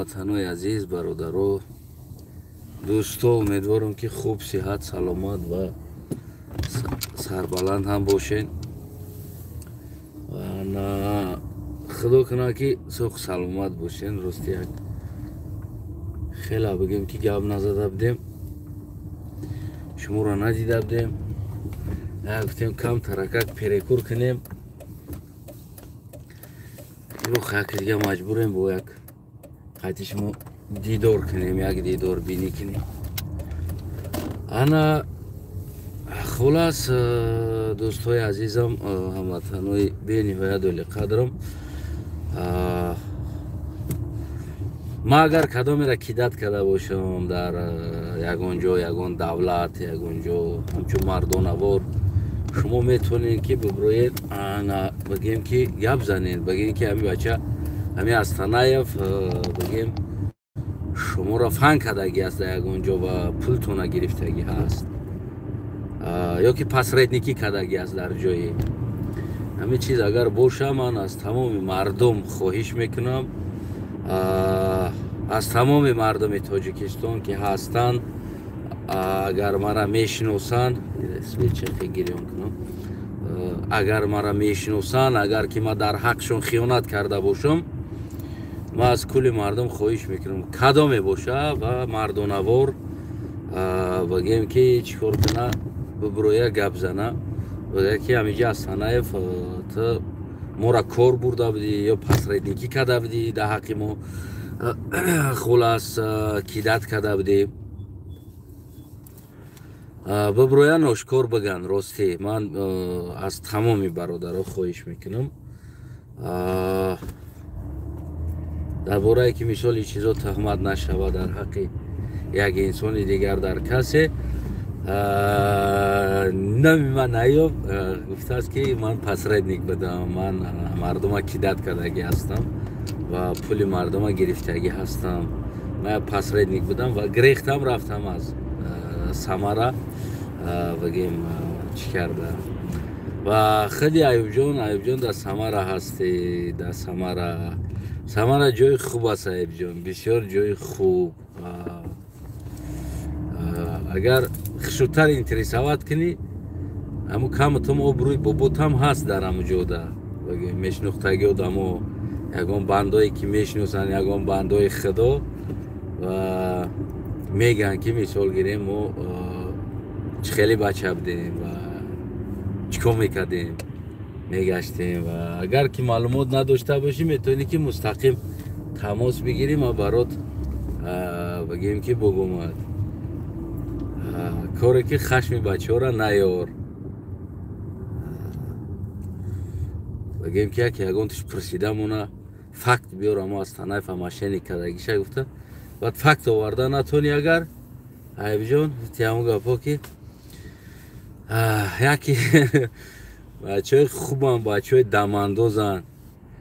Ҳамватанои азиз, бародаро, дӯсто, умедворам, ки хуб, сиҳат, саломат ва сарбаланд ҳам бошед. Худо кунад, ки соҳ саломат бошен. Рости, як хела бигем, ки гап назада будем, шуморо надида будем. Гуфтем, кам таракак перекур кунем. Як дига маҷбурем бо як қайти шумо дидор кунем, як дидор бинӣ кунем. Ана, хулас, дӯстҳои азизам, ҳамватанои бениҳоят олиқадрам, ман агар кадомеро кидать карда бошам дар ягон ҷо, ягон давлат, ягон ҷо, ҳамчун мардонавор шумо метавонед, ки биброед, бигем, ки гап занед, бигем, ки ҳами бача, ҳами Астанаев, бигем, шуморо фан кардагӣ аст дар ягон ҷо ва пултона гирифтагӣ ҳаст ё ки посредникӣ кардагӣ аст дар ҷое. Ҳамин чиз агар боша, ман аз тамоми мардум хоҳиш мекунам, аз тамоми мардуми Тоҷикистон, ки ҳастанд, агар мара мешиносанд, гирён кунам, агар мара мешиносанд, агар ки ман дар ҳаққшон хиёнат карда бошам, ман аз кулли мардум хоҳиш мекунам, кадоме боша ва мардонавор, бигем, ки чӣ кор куна, биброя, гап зана, бигӯя, ки ҳамиҷа Астанаев, ту мора кор бурда будӣ ё посредникӣ карда будӣ дар ҳаққи мо, хулас, кидать карда будӣ, биброян, ошкор биган. Ростӣ, ман аз тамоми бародаро хоҳиш мекунам, дар борае ки, мисоли, чизо туҳмат нашавад дар ҳаққи як инсони дигар, дар касе. Номи ман наёб гуфтааст, ки ман посредник будам, ман мардума кидать кардагӣ ҳастам ва пули мардума гирифтагӣ ҳастам, ман посредник будам ва гирехтам, рафтам аз Самара, бигем, чӣ карда. Ва худи Аюбҷон, Аюбҷон, дар Самара ҳастӣ, дар Самара. Самара ҷои хуб аст, Аюбҷон, бисёр ҷои хуб. Агар хушудтар интересовать кунӣ, ҳамун камутум обрӯи боботам ҳаст дар ҳамун ҷода, мешинохтаги одамо, ягон бандое ки мешиносанд, ягон бандои худо, ва мегӯянд, ки, мисол гирем, мо чӣ хеле бача будем ва чӣ кор мекардем, мегаштем. Ва агар ки маълумот надошта бошӣ, метавонӣ, ки мустақим тамос бигирӣ, ма барот бигем, ки бугумад коре, ки хашми бачаҳоро наёр. Бигем, ки яке ягон туш пурсида мона, факт биёр, амо Астанаев мошенник кардагиша гуфта, баъд факт оварда натонӣ агар, Айбҷон, тиҳаму гапҳо, ки яке бачаҳои хубанд, бачаҳои дамандозанд,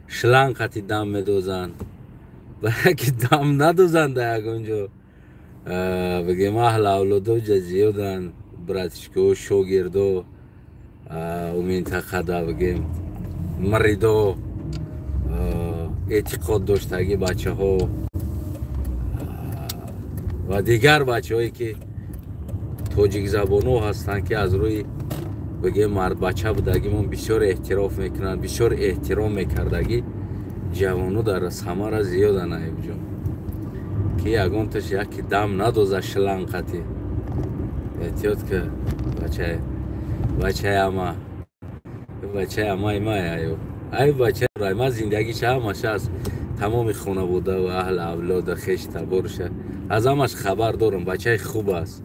шланг қати дам медозанд, ба яке дам надозанд дар ягон ҷо. Бигем, аҳл авлодо ҷа зиёданд, братишко, шогирдо, у минтақада, бигем, мридо, эътиқод доштагӣ бачаҳо ва дигар бачаҳое, ки тоҷикзабонҳо ҳастанд, ки аз рӯи, бигем, мардбача будагимон бисёр эҳтироф мекунанд, бисёр эҳтиром мекардагӣ ҷавоно дар Самара зиёданд, Айбҷон, ки ягонташ яке дам надоза шланг қати. Эҳтиёт ки, бачаи, бачаи ама, бачаи амаи ма аю, ай бачаи ма, зиндагиша ҳамаша аз тамоми хонавода ва аҳли авлода, хеш таборша, аз ҳамаш хабар дорам. Бачаи хуб аст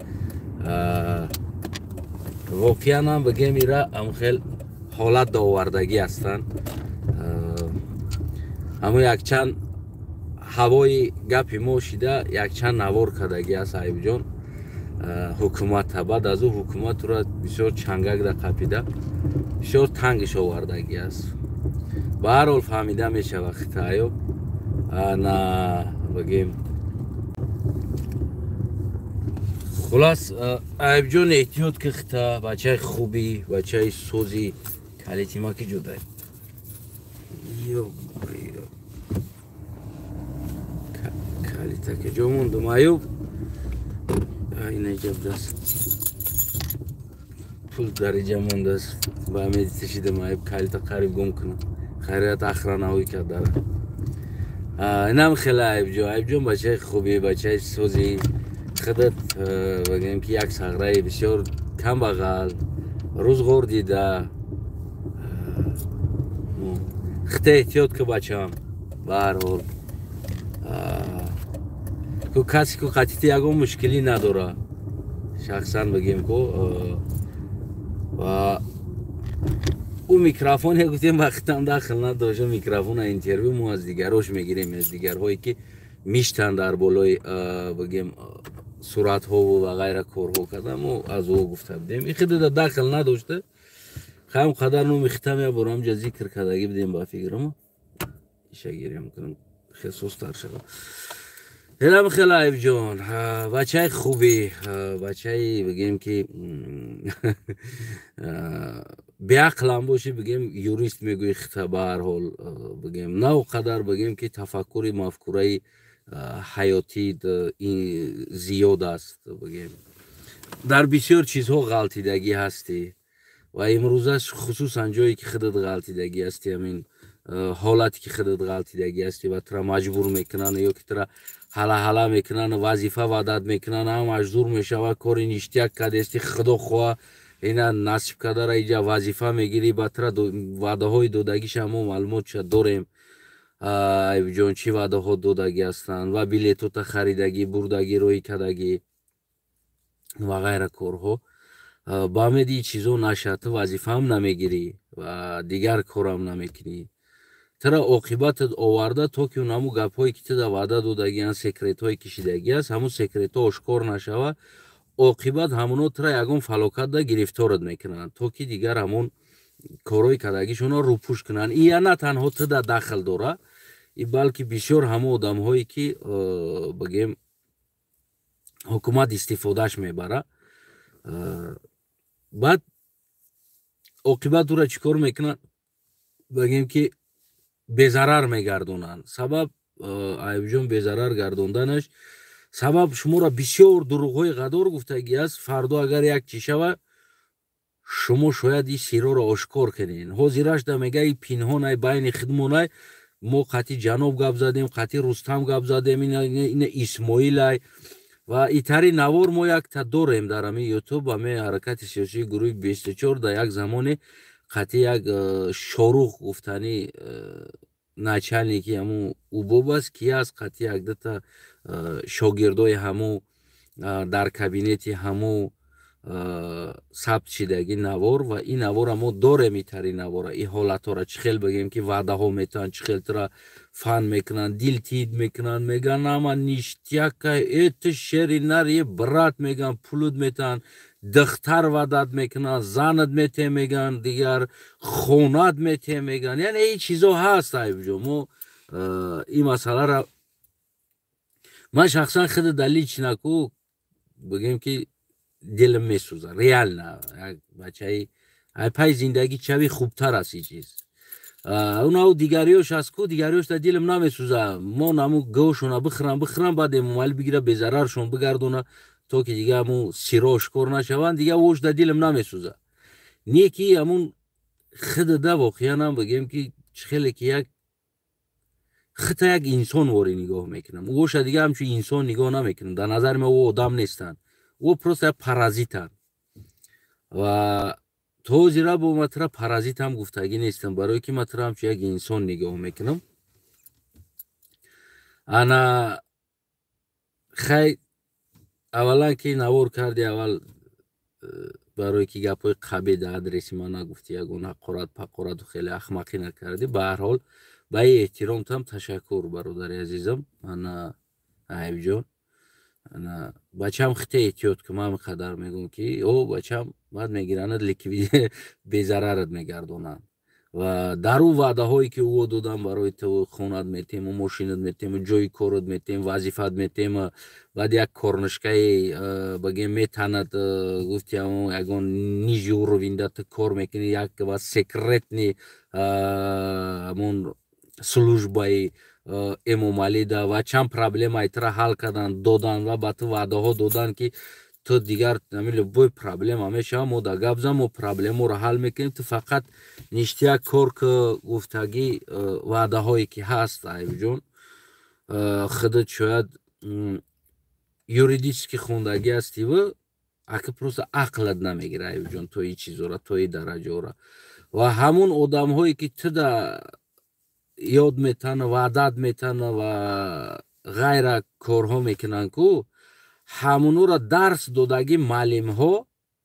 воқеан ҳам. Бигем, ира ам хел ҳолат довардагӣ ҳастанд. Ҳамун якчанд ҳавои гапи мо шида, якчанд навор кардагӣ аст, Аюбҷон, ҳукумата. Баъд аз ӯ ҳукуматро бисёр чангакда қапида, бисёр тангиш овардагӣ аст. Ба ҳар ҳол, фаҳмида мешава хитаёб на. Бигем, хулас, Аюбҷон, эҳтиёт ки, хита бачаи хубӣ, бачаи сӯзи калитима ки ҷудай. Калита куҷо мондум, Аюб? Инаҷа будаст. Пул дар иҷа мондааст. Ба медита шидам, Аюб, калита қариб гум кунам. Хайрият, охрана ҳои кард дара. Инам хеле, Аюбҷон. Аюбҷон бачаи хуби, бачаи сози худат, бигӯем ки як сағраи бисёр камбағал, рӯзғор дида. Хита эҳтиёт ку, бачам. Ба ҳар ҳол, ку касе ку қатити ягон мушкилӣ надора, шахсан бигем ку. Ва ӯ микрофон я гуфтем, вақтам дахл надошт микрофона. Интервю мо аз дигарош мегирем, аз дигарҳое ки миштанд дар болои, бигем, суратҳову ва ғайра корҳо карда. Мо аз ӯ гуфта будем, и хидада дахл надошта. Ҳам қадар номи хитам я бор ҳамҷа зикр кардагӣ будем, ба фикрамо. Иша гирем кунам, хесустар шава. Элам хеле, Аюбҷон, бачаи хубӣ, бачаи, бигем ки, беақлам бошӣ, бигем, юрист мегӯи хита. Ба ҳар ҳол, бигем, на о қадар, бигем ки, тафаккури мафкураи ҳаётӣ зиёд аст. Бигем, дар бисёр чизҳо ғалтидагӣ ҳастӣ ва имрӯза хусусан ҷое ки худат ғалтидагӣ ҳастӣ, ҳамин ҳолате ки худат ғалтидагӣ ҳастӣ ва тура маҷбур мекунанд ё ки тура ҳала-ҳала мекунанд, вазифа ваъдат мекунанд, ҳамаш зур мешавад. Кори ништяк кардести, худо хоҳа, ина насиб кардара, иҷа вазифа мегирӣ. Ба тура ваъдаҳои додагиша мо маълумотша дорем, Аюбҷон, чӣ ваъдаҳо додагӣ ҳастанд ва билетота харидагӣ, бурдагӣ, роҳӣ кардагӣ ва ғайра корҳо. Ба умеди ин чизо нашад, ту вазифаам намегирӣ ва дигар корам намекунӣ. Тура оқибатат оварда, то ки ҳамун гапҳое ки туда ваъда додагианд, секретҳое кишидагӣ аст, ҳамун секретҳо ошкор нашава. Оқибат ҳамуно тура ягон фалокатда гирифторат мекунанд, то ки дигар ҳамун корҳои кардагишонро рӯпӯш кунанд. Ия на танҳо туда дахл дора, и балки бисёр ҳамон одамҳое ки, бигем, ҳукумат истифодааш мебара. Баъд оқибат ӯра чӣ кор мекунанд? Бигем ки, безарар мегардонанд. Сабаб, Аюбҷон, безарар гардонданаш сабаб шуморо бисёр дурӯғҳои ғадор гуфтагӣ аст. Фардо агар як чӣ шава, шумо шояд ин сирроро ошкор кунед. Ҳозирашда мега, и пинҳонай, байни хидмонай. Мо қатъи ҷаноб гап задем, қатъи Рустам гап задем, ина Исмоилай ва итари навор мо якта дорем дар ҳамин Ютуб. Ҳамин ҳаракати сиёсии гурӯҳи 24 дар як замоне қатъи як Шорух гуфтанӣ, начальники ҳамун убоб аст, ки аст, қатъи якдата шогирдои ҳамун дар кабинети ҳамун сабт шидагӣ навор. Ва ин навора мо дорем, итари навора, ин ҳолатҳоро чӣ хел, бигем ки, ваъдаҳо метаванд, чӣ хел тура фан мекунанд, дилтид мекунанд, мегӯянд: «Ама ништяк а, э ту шери нари, брат», мегӯянд, пулут метаванд, духтар ваъдат мекунанд, занат метем мегӯянд, дигар хонат метем мегӯянд. Яъне ин чизо ҳаст, Аюбҷо. Мо ин масъаларо ман шахсан худ да лично ку, бигем ки, дилам месӯзад реально. Як бачаи ай пай зиндагӣ чави хубтар аст ин чиз. Унау дигариёш аст ку, дигариёш да дилам намесӯза. Мо наму гӯшона бихӯрам, бихӯрам, баъд Эмомалӣ бигира, безараршон бигардона, то ки дига ҳамун сиро ошкор нашаванд. Дига вош да дилам намесӯза. Не ки ҳамун хидада воқеанам, бигем ки, чӣ хеле ки як хита як инсон ворӣ нигоҳ мекунам. Воша дига ҳамчун инсон нигоҳ намекунам. Дар назари ма ӯ одам нестанд, ӯ просто як паразитанд. Ва то ҳозира бо ма тура паразитам гуфтагӣ нестам, барое ки ма тура ҳамчун як инсон нигоҳ мекунам. Ана хай, аввалан ки навор карди, аввал барое ки гапҳои қабе дар адреси ман нагуфтӣ, ягон ҳақорат пақорату хеле ахмақӣ накардӣ. Ба ҳар ҳол, ба ин эҳтиромтам ташаккур, бародари азизам. Ана, Аюбҷон, ана, бачам, хите эҳтиёт кун. Ман қадар мегӯм ки о бачам, баъд мегиранад, безарарат мегардонанд. Ва дар ӯ ваъдаҳое ки ӯ додам барои ту, хонат метему, мошинат метему, ҷои корат метем, вазифат метем, баъд як корнишкаи, бигем, метанад, гуфти, ягон ниже уровень да ту кор мекунӣ, як ва секретный ҳамон службаи Эмомалида ва чанд проблемаи тура ҳал кардан, додан ва ба ту ваъдаҳо додан, ки ту дигар любой проблема мешава, мо да гап зан, мо проблемаро ҳал мекунем, ту фақат ништяк кор ки гуфтагӣ ваъдаҳое ки ҳаст. Аюбҷон, худат шояд юридически хондагӣ ҳастиву ака просто ақлат намегира, Аюбҷон, то и чизора, то и дараҷаора. Ва ҳамун одамҳое ки туда ёд метана, ваъдат метана ва ғайра корҳо мекунанд ку, ҳамунуро дарс додагӣ маълимҳо,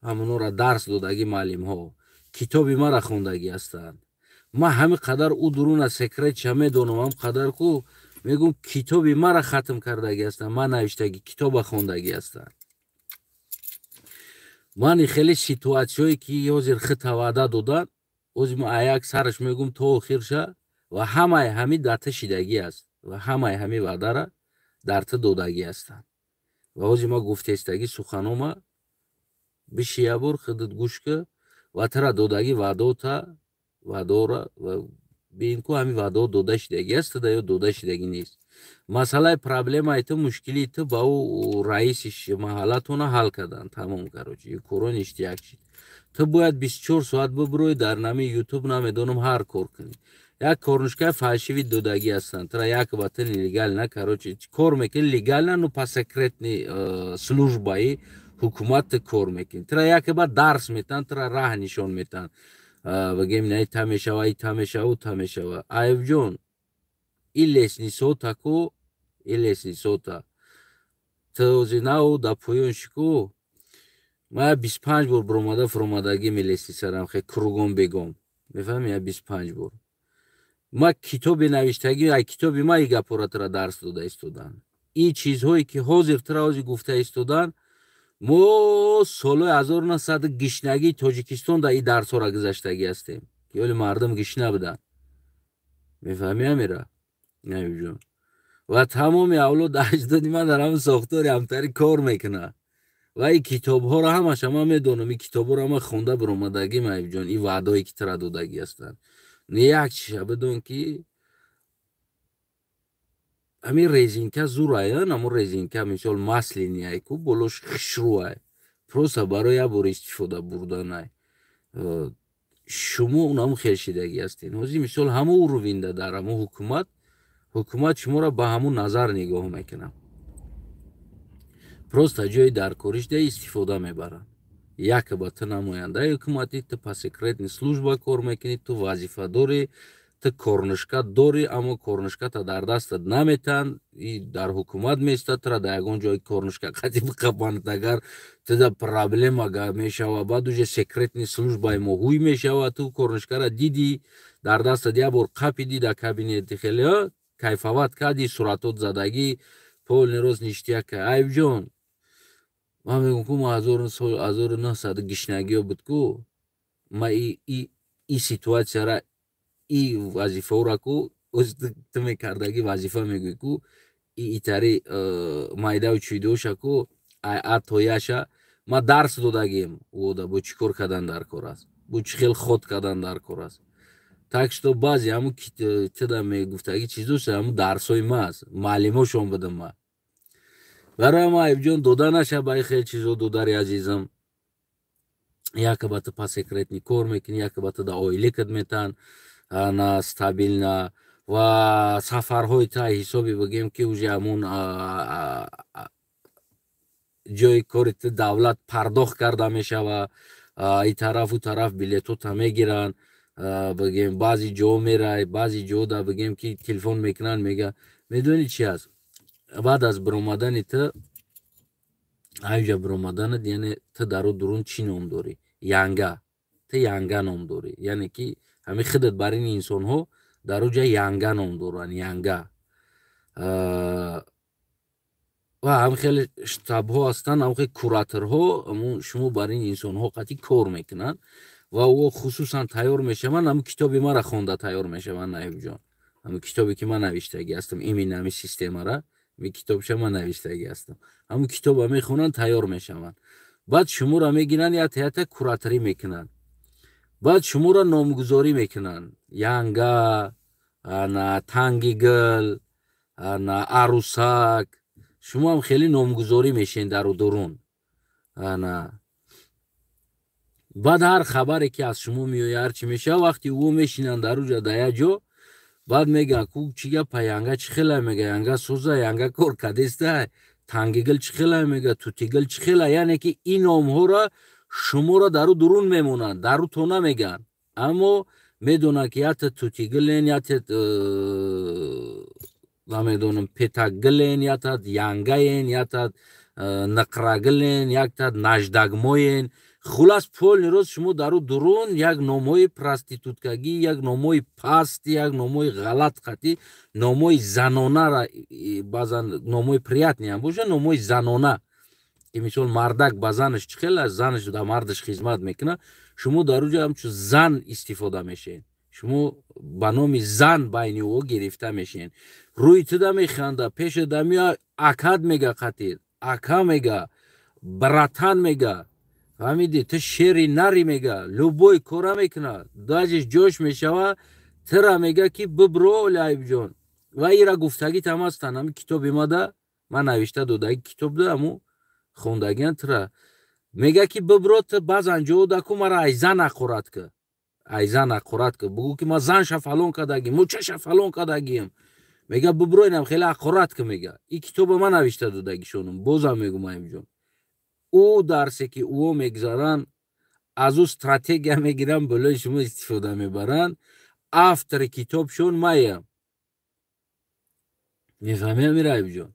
ҳамунуро дарс додагӣ маълимҳо китоби мара хондагӣ ҳастанд. Ман ҳамин қадар ӯ дуруна секретша медонам, ҳам қадар ку мегӯм, китоби мара хатм кардагӣ ҳастанд, ман навиштагӣ китоба хондагӣ ҳастанд. Ман хеле ситуатсияое ки ҳозир хита ваъда додан, ҳозир ма аяк сараш мегӯм то охирша, ва ҳамаи ҳами дар ту шидагӣ аст ва ҳамаи ҳами ваъдара дар ту додагӣ ҳастанд. Ва ҳозир ма гуфтаистагӣ суханома биши, ябор худат гӯш ки ва тура додагӣ ваъдота, ваъдора ва бин ку, ҳами ваъдао дода шидагӣ аст туда ё дода шидагӣ нест. Масъалаи проблемаи ту, мушкилии ту ба ӯ раиси маҳаллатона ҳал кардан, тамом, короче, коро ништяк шид. Ту бояд 24 соат бибурӯй дар нами Ютуб, намедонам, ҳар кор кунӣ. Як корнушкаи фальшивый додагӣ ҳастанд тура, як ба ту нелегально, короче, кор мекунӣ легально, ну по секретный службаи ҳукумат ту кор мекунӣ. Тура яке ба дарс метаҳанд, тура раҳ нишон метаҳанд, бигем, на та мешава, и та мешава, у та мешава. Аюбҷон, и лестницота ку, и лестницота ту ози нав да поён шику, ма 25 бор биромада фуромадагӣ ми лестницарам хе кругом бегом, мефаҳми, я 25 бор. Ма китобе навиштагӣ, ай китоби ма и гапора тура дарс дода истодан. Ин чизҳое ки ҳозир тура ҳозир гуфта истодан, мо солҳои 1900 гишнагии Тоҷикистон дар ин дарсҳоро гузаштагӣ ҳастем, ки оли мардум гишна буданд, мефаҳмӣ амира, аюбҷон? Ва тамоми авлоди аҷдоди ман дар ҳамн сохтори ҳамтарӣ кор мекунад ва ин китобҳоро ҳамаша ман медонам, ин китобҳоро ман хонда биромадагим. Аюбҷон, ин ваъдое ки тура додагӣ ҳастанд, як чиша бидон, ки ҳамин резинка зурая, намо резинка мисол масленый ку, болош хушрӯай, просто барои як бор истифода бурданай. Шумо унаму хел шидагӣ ҳастен ҳозир, мисол, ҳамо уровеньда дар ҳамо ҳукумат, ҳукумат шуморо ба ҳамун назар нигоҳ мекунад, просто ҷои даркориш да истифода мебаранд. Як ба ту намояндаи ҳукуматӣ, ту по секретный служба кор мекунӣ, ту вазифа дорӣ, ту корнишка дорӣ, аммо корнишката дар дастат наметаҳанд, дар ҳукумат местад, тура дар ягон ҷои корнишка қатӣ биқапанд, агар туда проблема мешава, баъд уже секретный службаи мо ҳуй мешава, ту корнишкара дидӣ, дар дастат як бор қапидӣ, дар кабинети хеле кайфовать кардӣ, суратот задагӣ, полный рост, ништяк. Аюбҷон, ман мегӯм ку, ма 1900 гишнагиҳо буд ку, ма и ситуатсияра, и вазифаора ку, ту мекардагӣ вазифа мегӯӣ ку, и итари майдаву чӯйдоша ку, а то яша ма дарс додагим ода, бо чӣ кор кардан дар кор аст, бо чӣ хел ход кардан дар кор аст. Так что баъзе ҳамун тида мегуфтагӣ чизоша ҳамун дарсҳои ма аст, маълимошон будам ма. Барои ма, Аюбҷон, дода наша ба ин хел чизо, додари азизам. Яке ба ту по секретный кор мекунӣ, яке ба ту да ойликат метаҳанд на стабильно ва сафарҳои та ҳисоби, бигем, ки уже ҳамун ҷои кори ту давлат пардохт карда мешава, и тарафу тараф билетота мегиранд, бигем, баъзе ҷо мерай, баъзе ҷода, бигем, ки телефон мекунанд, мега, медонӣ чи аст? Баъд аз биромадани ту, аюҷа биромаданат, яъне ту дар дурун чӣ ном дорӣ? Янга, ту янга ном дорӣ, яъне ки ҳамин худат бар ин инсонҳо дар оҷа янга ном доранд, янга. Ва ҳам хеле штабҳо ҳастанд, ҳам хеле кураторҳо шумо бар ин инсонҳо қатъи кор мекунанд ва ӯ хусусан тайёр мешаванд, ҳамн китоби мара хонда тайёр мешаванд, Наибҷон, ҳамн китобе ки ман навиштагӣ ҳастам, именно ҳамин системара, ҳамин китобша ман навиштагӣ ҳастам, ҳамн китоба мехонанд, тайёр мешаванд, баъд шуморо мегиранд, ята ята кураторӣ мекунанд, баъд шуморо номгузорӣ мекунанд: янга, ана танги гил. ана арӯсак. Шумоам хеле номгузорӣ мешен дару дурун. Ана баъд ҳар хабаре ки аз шумо меояд, ҳар чӣ мешавад, вақте ӯ мешинанд дар уҷа дар як ҷо, баъд мегӯянд: ку чӣ гапа, янга чӣ хела? Мега: янга сӯза, янга кор кадеста, тангигил чӣ хела? Мега: тутигил чӣ хела? Яъне ки ин номҳоро шуморо дару дурун мемонанд, дару то намегӯянд, аммо медонанд, ки ята тутигилен, ята намедонам петакгилен, ята янгаен, ята нақрагилен, якта наждагмоен. Хулас, полный рост шумо дару дурун як номҳои проституткагӣ, як номҳои паст, як номҳои ғалат қатӣ, номҳои занонара, баъзан номҳои приятный ҳам боша, номҳои занона, ки мисол мардак ба занаш чӣ хел аст, занаш да мардаш хизмат мекунад, шумо дар уҷа ҳамчун зан истифода мешавед, шумо ба номи зан байни ӯ гирифта мешавед. Рӯи туда механда, пеша меоя, акад мега, қатир ака мега, братан мега, фаҳмидӣ, ту шери нари мега, любой кора мекунад, даже ҷош мешава, тира мега, ки бибро Айбҷон. Ва ира гуфтагитам ҳастанд, ҳами китоби мада ман навишта додаги, китоб да ҳаму хондагиан, тира мега, ки бибро, ту баъзан ҷо даку мара айзан ҳақорат ка, айзан ҳақорат ка, бугӯ, ки ман занша фалон кардагим, мучаша фалон кардагием, мега, бибро, инам хеле ҳақорат ка, мега. И китоба ман навишта додагишонум. Бозам мегум, Айбҷон, ӯ дарсе ки ӯо мегузаранд, аз ӯ стратегия мегиранд, болои шумо истифода мебаранд. Автори китобшон маям, мефаҳми, амир Айбҷон?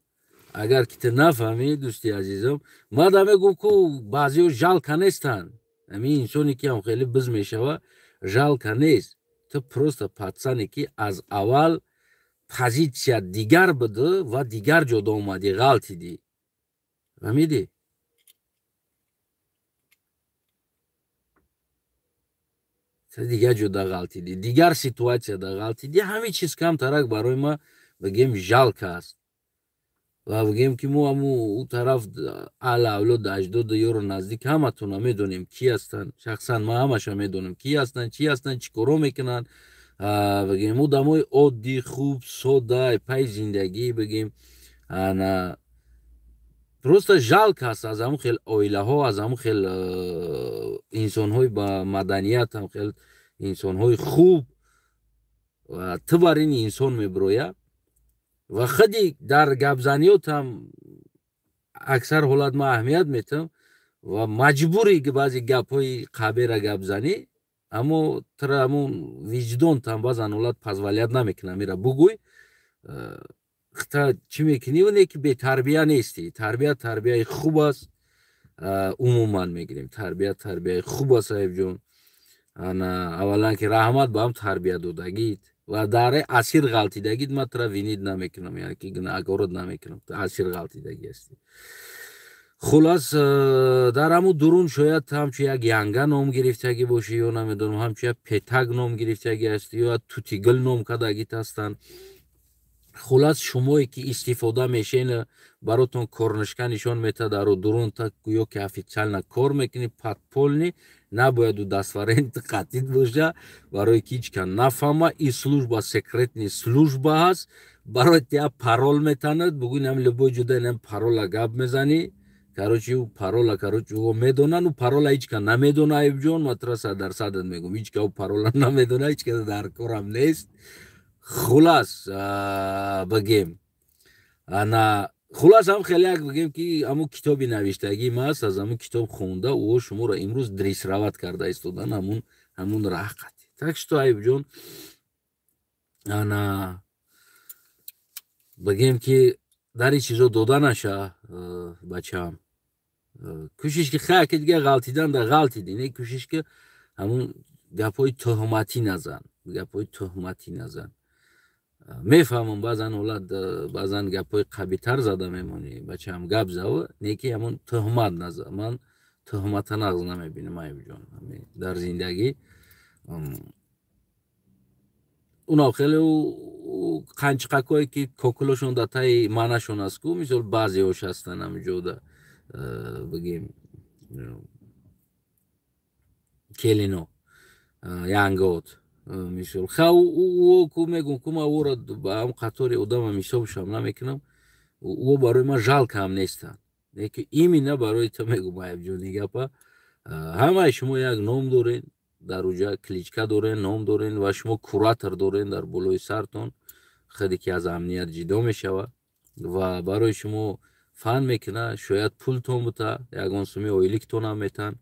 Агар ки ту нафаҳмӣ, дӯсти азизам, ман да мегӯм, ку баъзеҳо жалко нестанд. Ҳамин инсоне ки ҳам хеле биз мешава, жалко нест. Ту просто пацане, ки аз аввал позитсия дигар буду ва дигар ҷода омадӣ, ғалтидӣ, фаҳмидӣ? Дигар ҷода ғалтидӣ, дигар ситуатсияда ғалтидӣ. Ҳамин чиз камтарак барои ма, бигем, жалко аст. Ва бигем, ки мо ҳаму ӯ тараф аҳли авлоду аҷдоду ёру наздик ҳаматона медонем, ки ҳастанд. Шахсан ман ҳамаша медонам, ки ҳастанд, чӣ ҳастанд, чӣ коро мекунанд. Бигем, одамои оддӣ, хуб, сода, пайи зиндагӣ, бигем, ана просто жалко аст аз ҳамун хел оилаҳо, аз ҳамун хел инсонҳои ба маданият, ҳам хел инсонҳои хуб. Ту бар ин инсон мебироя ва худи дар гапзаниётам аксар ҳолат ман аҳамият метам ва маҷбурӣ баъзе гапҳои қабера гап занӣ, аммо тура ҳамун виҷдонтам баъзан ҳолат позволять намекунам ира бугӯй. Хта чӣ мекунӣ? Не ки бетарбия нестӣ, тарбия тарбияи хуб аст. Умуман мегирем, тарбия тарбияи хуб аст, Айбҷон. Ана аввалан ки раҳмат ба ҳам тарбия додагит ва дар асир ғалтидагит ман тура винить намекунам, яъне ки гунаҳгорот намекунам, ту асир ғалтидагӣ ҳастӣ. Хулас, дар ҳамун дурун шояд ҳамчун як янга ном гирифтагӣ бошӣ ё намедонам, ҳамчун як петак ном гирифтагӣ ҳастӣ ё тутигил ном кардагит ҳастанд. Хулас, шумое ки истифода мешен, баротон корнишка нишон метаҳад дару дурун, та гӯё ки официально кор мекунӣ, подпольный, набояд ӯ дастфарент қатид боша, барои ки ҳеҷ кас нафаҳма. И служба секретный служба ҳаст, барои тя парол метанад, бугӯ инам любой ҷуда инам парола гап мезанӣ. Короче, ӯ парола, короче, ӯ медонанд, ӯ парола ҳеҷ кас намедона. Айбҷон, ман тура 100%-ат мегӯм, ҳеҷ кас ӯ парола намедона, ҳеҷ кас дар корам нест. Хулас, бигем, ана хулас, ҳам хеле як бигем, ки ҳамун китоби навиштагии ма аст, аз ҳамун китоб хонда ӯ шуморо имрӯз дрессировать карда истодан ҳамун раҳқати. Так что, Айбҷон, ана бигем, ки дар ин чизо дода наша, бачаам. Кӯшиш ки хай, ки дига ғалтидан да ғалтидӣ, не, кӯшиш ки ҳамун гапҳои тӯҳматӣ назан, гапҳои тӯҳматӣ назан. Мефаҳмам, баъзан ҳолат, баъзан гапҳои қабитар зада мемонӣ, бачаам, гап зав, не ки ҳамун тӯҳмат назан. Ман тӯҳмата нағз намебинам, Айбҷон, дар зиндагӣ. Уно хеле қанчиқакое ки кокулошон дар таи манашон аст ку, мисол, баъзеҳош ҳастанд ҳамиҷода, бигем, келино янгот. Мисол, ха, ӯ ку мегум, ку ма ӯро ба ҳам қатори одамам ҳисобшам намекунам, ӯ барои ман жалко ҳам нестанд. Лекин именно барои ту мегум, Аюбҷони, гапа. Ҳамаи шумо як ном дорен дар уҷа, кличка дорен, ном дорен ва шумо куратор дорен дар болои сартон, худе ки аз амният ҷидо мешавад ва барои шумо фан мекунад, шояд пултон бута, ягон суми ойликтонам метан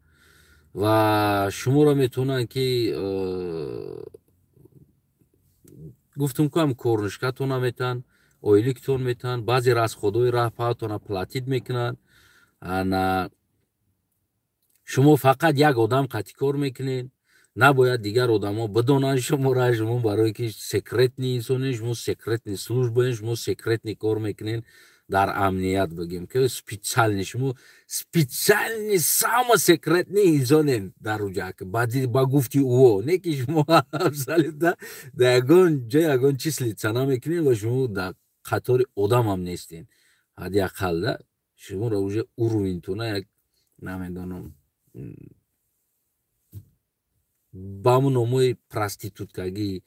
ва шуморо метавонанд ки, гуфтум ку, ҳам корнишкатона метан, ойликтон метан, баъзе расходҳои раҳпаатона платить мекунанд. Ана шумо фақат як одам қатъи кор мекунед, набояд дигар одамо бидонанд шуморо. Шумо барое ки секретный инсонен, шумо секретный службаен, шумо секретный кор мекунед дар амният, бигем ки специальный, шумо специальный, само секретный инсонен дар уҷа, ба гуфти ӯо. Не ки шумо абсолютно дар ягон ҷо ягон числиться намекунед ва шумо дар қатори одамам нестен. Ҳадди ақалла шуморо уже уровень тона як, намедонам, ба ҳамун номҳои проституткагӣ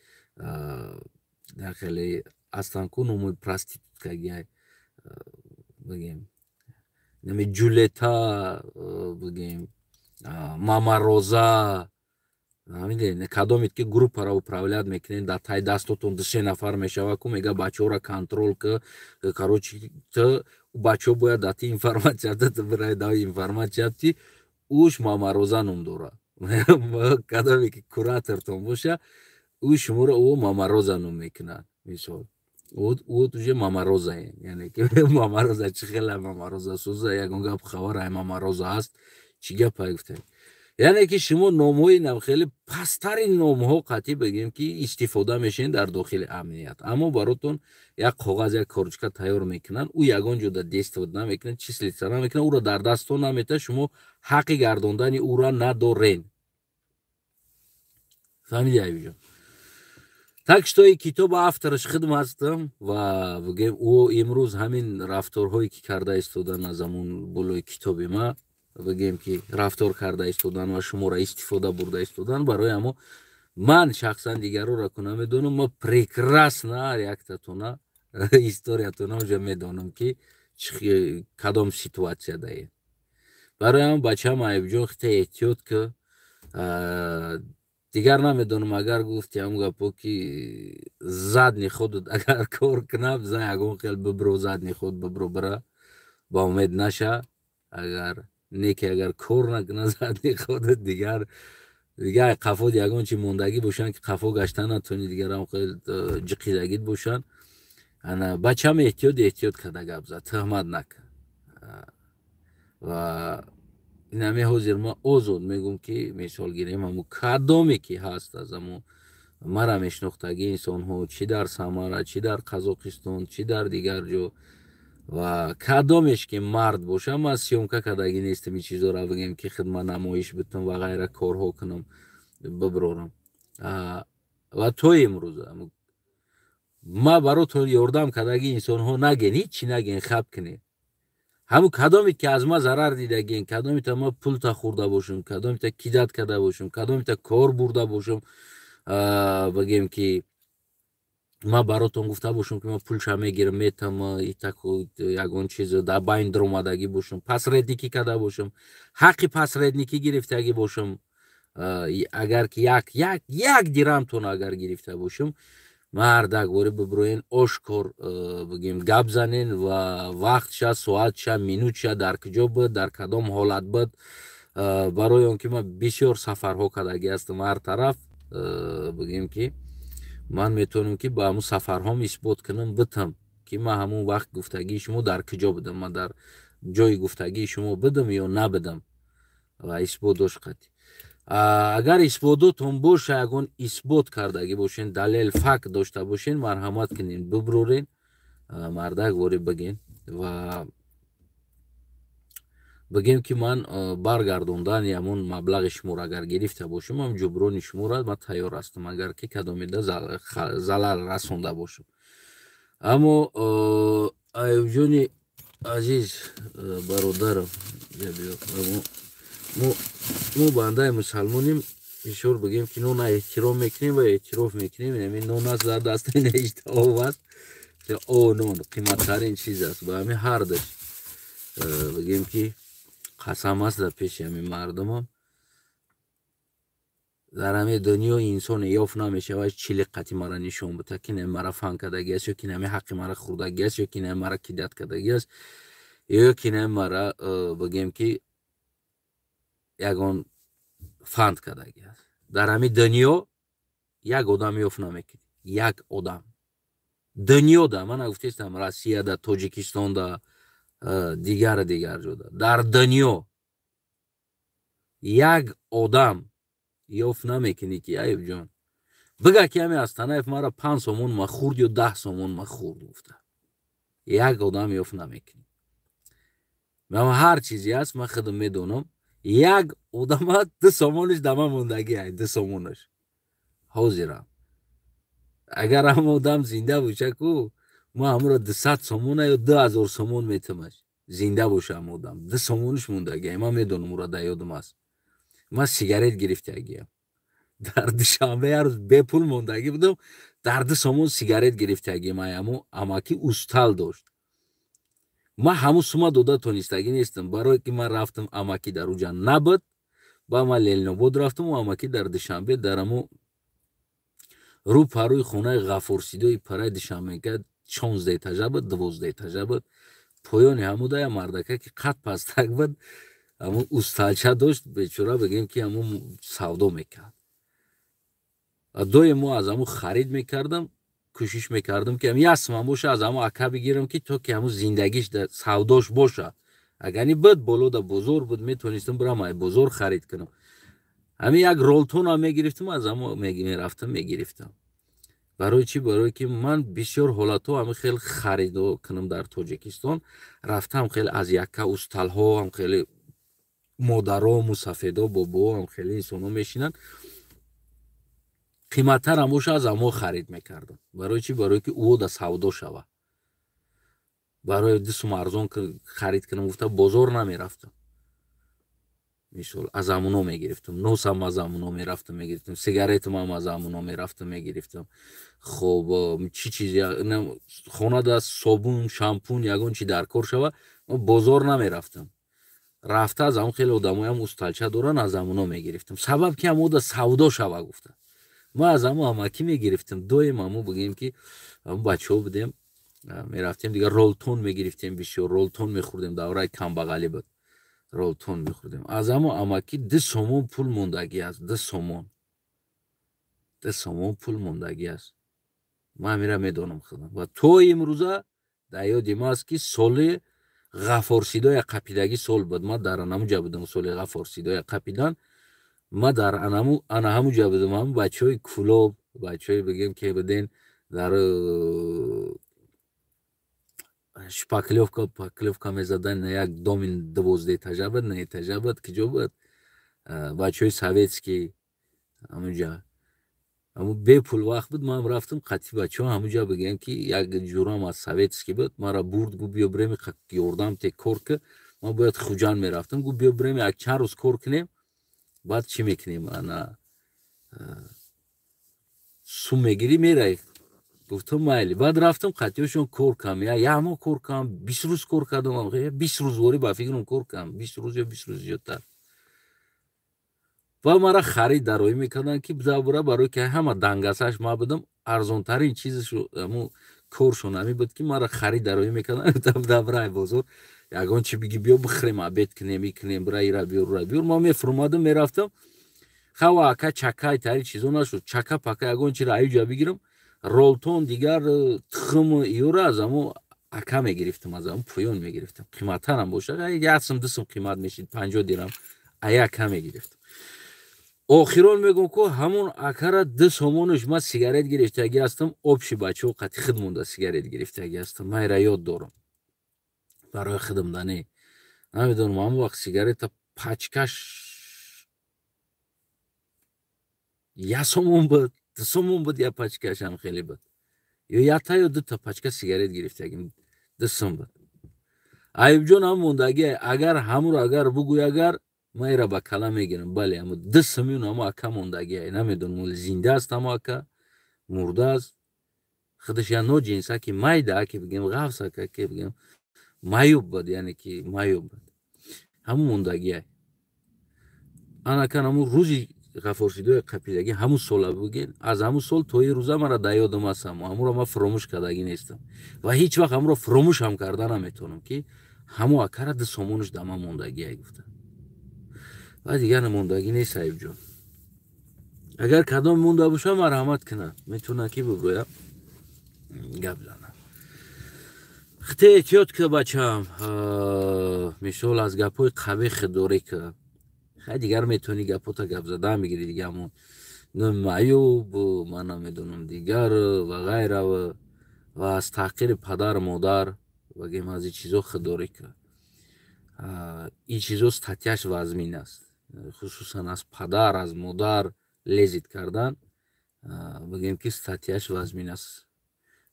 хеле ҳастанд ку, номҳои проституткагӣ, бигем, нами Ҷулета, бигем, Мамароза. Кадомед ки группаро управлять мекунед, дар таи дастотон дусе нафар мешава ку, мега: «Бачаҳоро контроль ки». Короче, ту бачаҳо бояд дар ти информация бирай, да информация ти уш Мамароза ном дорад. Кадоме ки куратортон боша, ӯ шуморо ӯ Мамароза ном мекунад. Мисол, ӯ уже Мамарозаен, яъне ки Мамароза чӣ хела Мамароза сӯза, ягон гап хабар ай Мамароза ҳаст, чӣ гапа гуфта. Яъне ки шумо номҳои хеле пасттарин номҳо қатъӣ, бигем ки, истифода мешавед дар дохили амният. Аммо баротон як коғаз, як корочка тайёр мекунанд, ӯ ягон ҷода действовать намекунад, числиться намекунад, ӯро дар дастон намета, шумо ҳаққи гардондани ӯро надорен. Фаҳмиди, Аюбҷон? Так что и китоба автораш худм ҳастам ва бигем, ӯ имрӯз ҳамин рафторҳое ки карда истодан, аз ҳамун болои китоби ма, бигем ки, рафтор карда истодан ва шуморо истифода бурда истодан. Барои ҳамо ман шахсан дигарора ку намедонам, ма прекрасно ҳар яктатона историятона уже медонам ки кадом ситуация даед. Барои ҳам, бачам Аюбҷон, хите эҳтиёт ки. Дигар намедонам, агар гуфти ҳам гапо ки задний ход агар кор кунад, зан ягон хел бибро, задний ход бибро, бира ба умед наша. Агар не ки агар кор накунад задний ход, дигар қафо ягон чи мондагӣ бошанд ки қафо гашта натони, дигарам хел ҷиқидагит бошанд. Ана, бачам, эҳтиёт, эҳтиёт карда гап зад, тӯҳмат накун. Ва инаме ҳозир ма озод мегӯм ки, мисол гирем, ҳамун кадоме ки ҳаст аз ҳамун мара мешинохтагӣ инсонҳо, чӣ дар Самара, чӣ дар Қазоқистон, чӣ дар дигар ҷо, ва кадомеш ки мард боша, ман съёмка кардагӣ нестам ин чизоро, бигем ки хидмат намоиш битам ва ғайра корҳо кунам, биброрам. Ва то имрӯза ма баротон ёрдам кардагӣ инсонҳо наген, ҳичи наген, хаб кунед. Ҳамун кадомед ки аз ма зарар дидагин, кадомита ма пулта хӯрда бошам, кадомита кидать карда бошам, кадомита кор бурда бошам, бигем ки ма баротон гуфта бошам ки ма пулша мегирам, метам, итаку ягон чиз дар байн даромадагӣ бошам, посредникӣ карда бошам, ҳаққи посредникӣ гирифтагӣ бошам, агар ки як дирамтон агар гирифта бошам, мардак вори биброен, ошкор, бигем, гап занен ва вақтша, соатша, минутша, дар куҷо буд, дар кадом ҳолат буд. Барои он ки ман бисёр сафарҳо кардагӣ ҳастам ҳар тараф, бигем ки ман метавонам ки ба ҳамун сафарҳом исбот кунам, битам ки ман ҳамун вақт гуфтагии шумо дар куҷо будам, ман дар ҷои гуфтагии шумо будам ё набудам ва исбот дошт қатъӣ. Агар исбототон боша, ягон исбот кардагӣ бошен, далел, факт дошта бошен, марҳамат кунен, биброрен, мардак вори биген ва бигем ки ман баргардондани ҳамон маблағи шуморо агар гирифта бошам, ҳам ҷуброни шуморо ман тайёр ҳастам, агар ки кадомида залал расонда бошам. Аммо, Аюбҷони азиз, бародарам, мо бандаи мусалмонем. Бисёр бигем ки нона эҳтиром мекунем ва эътироф мекунем. Ҳамин нон аст дар дасти нештаоб аст. О, нон қиматтарин чиз аст. Ба ҳамин ҳардаш бигем ки қасам аст дар пеши ҳамин мардумам. Дар ҳамин дунё инсоне ёфт намешавад, чили қати мара нишон бита, ки не мара фан кардагӣ аст, ё ки нами ҳаққи мара хӯрдагӣ аст, ё ки не мара кидат кардагӣ аст, ё ки не мара бигем ки ягон фанд кардагӣ аст. Дар ҳамин дунё як одам ёфт намекунӣ, як одам дунёда, ман нагуфтестам Россияда, Тоҷикистонда, дигар дигар ҷода, дар дунё як одам ёфт намекунӣ, ки Аюбҷон бига ки ҳами Астанаев мара 5 сомон ма хӯрд ё 10 сомон ма хӯрд гуфта, як одам ёфт намекунӣ. Ман ҳар чизе аст, ман худам медонам. Як одама 2 сомонаш дама мондагӣ ай, 2 сомонаш ҳозирам. Агар ҳам одам зинда боша ку, ма ҳамуро 200 сомона ё 2000 сомон метамаш. Зинда боша ҳам одам, 2 сомонаш мондагӣ, ман медонам, ура дар ёдам аст. Ман сигарет гирифтагиам дар Душанбе, як рӯз бепул мондагӣ будам, дар 2 сомон сигарет гирифтагиам. Аяму амаки устал дошт, ман ҳамун сума дода тонистагӣ нестам, барое ки ман рафтам, амакӣ дар уҷа набуд. Ба ман Ленинобод рафтаму амакӣ дар Душанбе, дар аму рӯ парӯи хонаи Ғафурсидои параи Душанбека, 16 этажа буд, 12 этажа буд, поёни ҳамуда я мардака ки қад пастак буд, ҳамун усталча дошт, бечора, бигем ки ҳамун савдо мекард. Ва доим мо аз ҳамун харид мекардам. Кӯшиш мекардам, ки як суман боша, аз ҳамун ака бигирам, ки то ки ҳамун зиндагиш савдош боша. Агарни буд, болода бозор буд, метонистам бирам ай бозор харид кунам. Ҳамин як ролтонам мегирифтам, аз ҳамо мерафтам, мегирифтам. Барои чӣ? Барое ки ман бисёр ҳолатҳо ҳамин хел харидо кунам дар Тоҷикистон, рафтам хеле аз якка усталҳо, ҳам хеле модаро, мусафедо, бобоҳо, ҳам хеле инсонҳо мешинанд, қиматтарам боша, аз ҳамо харид мекардам. Барои чӣ? Барое ки ӯ да савдо шава. Барои 2 сум арзон харид кунам гуфта бозор намерафтам. Мисол, аз ҳамуно мегирифтам, носам аз ҳамуно мерафтам мегирифтам, сигаретамам аз ҳамуно мерафтам мегирифтам. Хоб, чӣ чизе хонада, собун, шампун, ягон чи дар кор шава, бозор намерафтам, рафта аз ҳамон хеле одамоям усталча доранд, аз ҳамуно мегирифтам. Сабаб ки ҳамода савдо шава гуфта, ма аз ҳамо амакӣ мегирифтам доим. Ҳамо бигем ки ҳамо бачаҳо будем, мерафтем, дигар ролтон мегирифтем, бисёр ролтон мехӯрдем, давраи камбағалӣ буд, ролтон мехӯрдем. Аз ҳамо амакӣ 2 сомон пул мондагӣ аст, 2 сомон, 2 сомон пул мондагӣ аст. Ман ҳамира медонам худам ва то имрӯза дар ёди ма аст, ки соли Ғафорсидоя қапидагӣ сол буд. Ман дар анамуҷа будам, соли Ғафорсидоя қапидан ма дар ана ҳамуҷа будам. Ҳам бачаҳои Кӯлоб, бачаҳои бигем ки буден дар шпаклёвка паклёвка мезадан, як доми 12 этажа буд, на этажа буд, киҷо буд, бачаҳои советский ҳамуҷа. Ҳамун бепул вақт буд, ман рафтам қатъи бачаҳо ҳамуҷа, бигем ки як ҷурам аз советский буд, мара бурд, гу биё биреми, ёрдам те, кор ки ман бояд Хуҷанд мерафтам, гу биё биреми, як чанд рӯз кор кунем, баъд чӣ мекунем, ана сум мегирӣ, мераи. Гуфтам майли. Баъд рафтам қатъиёшон, кор кардам, як моҳ кор кардам, 20 рӯз кор кардам, 20 рӯз ворӣ ба фикрам кор кардам, 20 рӯз ё 20 рӯз зиёдтар. Ва мара харид дароӣ мекарданд, ки бира, барое ки ҳама дангасаш ма будам, арзонтарин чизаш ҳамун коршон ҳамин буд, ки мара харид дароӣ мекарданд, бирай бозор, ягон чи биги, биё бихӯрем, обед кунем, икунем, бира ира биёр, ура биёр. Ма мефурмадам, мерафтам. Хава ака чакай тари чизо нашуд, чака пака ягон чиро аюҷа бигирам, ролтон, дигар тухм иёра аз ҳамо ака мегирифтам, аз ҳамо поён мегирифтам, қиматтарам бошад, як сум, 2 сум қимат мешид, 50 дирам ая ака мегирифтам. Охирон мегӯм ку ҳамон акара 2 сомонаш ман сигарет гирифтагӣ ҳастам, общий бачаҳо қати худ монда сигарет гирифтагӣ ҳастам. Ман ира ёд дорам, барои худам да не, намедонам, ҳамон вақт сигарета пачкаш 1 сомон буд, 2 сомон буд, як пачкашам хеле буд, ё якта ё дута пачка сигарет гирифтагим, 2 сум буд. Аюбҷон ҳам мондагӣ, агар ҳамуро агар бугӯй, агар Ман ира ба кала мегирам. Бале, амо 2 сомон амо ака мондагия. Намедонам, оли зинда аст амо ака, мурда аст. Худаш я ноҷинса ки майда, аки бигем, ғафс ака ки бигем, маюб буд, яъне ки маюб буд. Ҳамун мондагия. Анакан ҳамун рӯзи Ғафорсидои қапидагӣ, ҳамун сола буген, аз ҳамун сол то ин рӯза мара дар ёдам аст. Ҳамуро ман фуромӯш кардагӣ нестам ва ҳеҷ вақт ҳамуро фуромӯш ҳам карда наметавонам, ки ҳамун акара 2 сомонаш дар ман мондагия гуфта. Ва дигар мондагӣ нест, Аюбҷон. Агар кадом монда боша, марҳамат кунад, метавонад ки бигӯя, гап занад. Хте эҳтиёт ка, бачам. Мисол, аз гапҳои қабеҳ худдорӣ ка. Хай, дигар метавонӣ гапота гап задан бигирӣ, дига ҳамон маюб, ман намедонам, дигар ва ғайра. Ва аз таҳқири падару модар, багем, аз ин чизо худдорӣ ка. Ин чизо статьяш вазмин аст, хусусан аз падар, аз модар лезить кардан, бигем ки статьяш вазмин аст.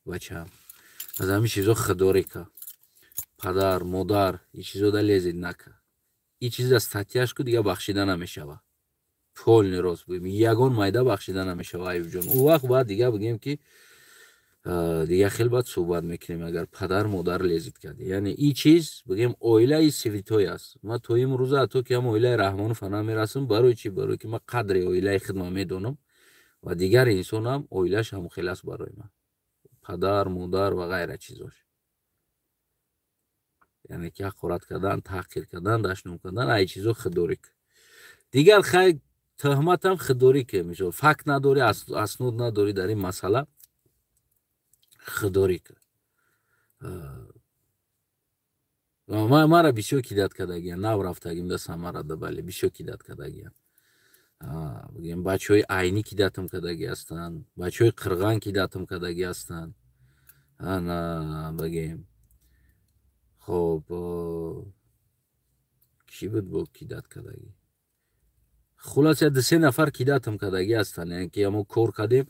Бачам, аз ҳамин чизо худдорӣ ка. Падар, модар, ин чизо да лезить нака. Ин чиза статьяш ку дига бахшида намешава. Полный рост бигем, ягон майда бахшида намешава, Аюбҷон. Он вақт баъд дига бигем ки дига хел баъд суҳбат мекунем, агар падар, модар лезить карди. Яъне ин чиз, бигем, оилаи святой аст. Ман то имрӯза ҳатто ки ҳам оилаи Раҳмонов намерасам. Барои чӣ? Барое ки ман қадри оилаи худма медонам ва дигар инсонам оилааш ҳамон хел аст барои ман, падар, модар ва ғайра чизош. Яъне ки ҳақорат кардан, таҳқир кардан, дашном кардан, ай чизо худдорӣ кун. Дигар хай, тӯҳматам худдорӣ ки, мисол, факт надорӣ, аснод надорӣ дар ин масъала, худдорӣ кун. Мара бисёр кидать кардагиян, нав рафтагим да Самарада. Бале, бисёр кидать кардагиян. Бигем, бачаҳои Айнӣ кидатам кардагӣ ҳастанд, бачаҳои Қирған кидатам кардагӣ ҳастанд. Ана, бигем, хоб, кӣ буд бо кидать кардагӣ? Хулоса, ду се нафар кидатам кардагӣ ҳастанд. Яъне ки мо кор кардем,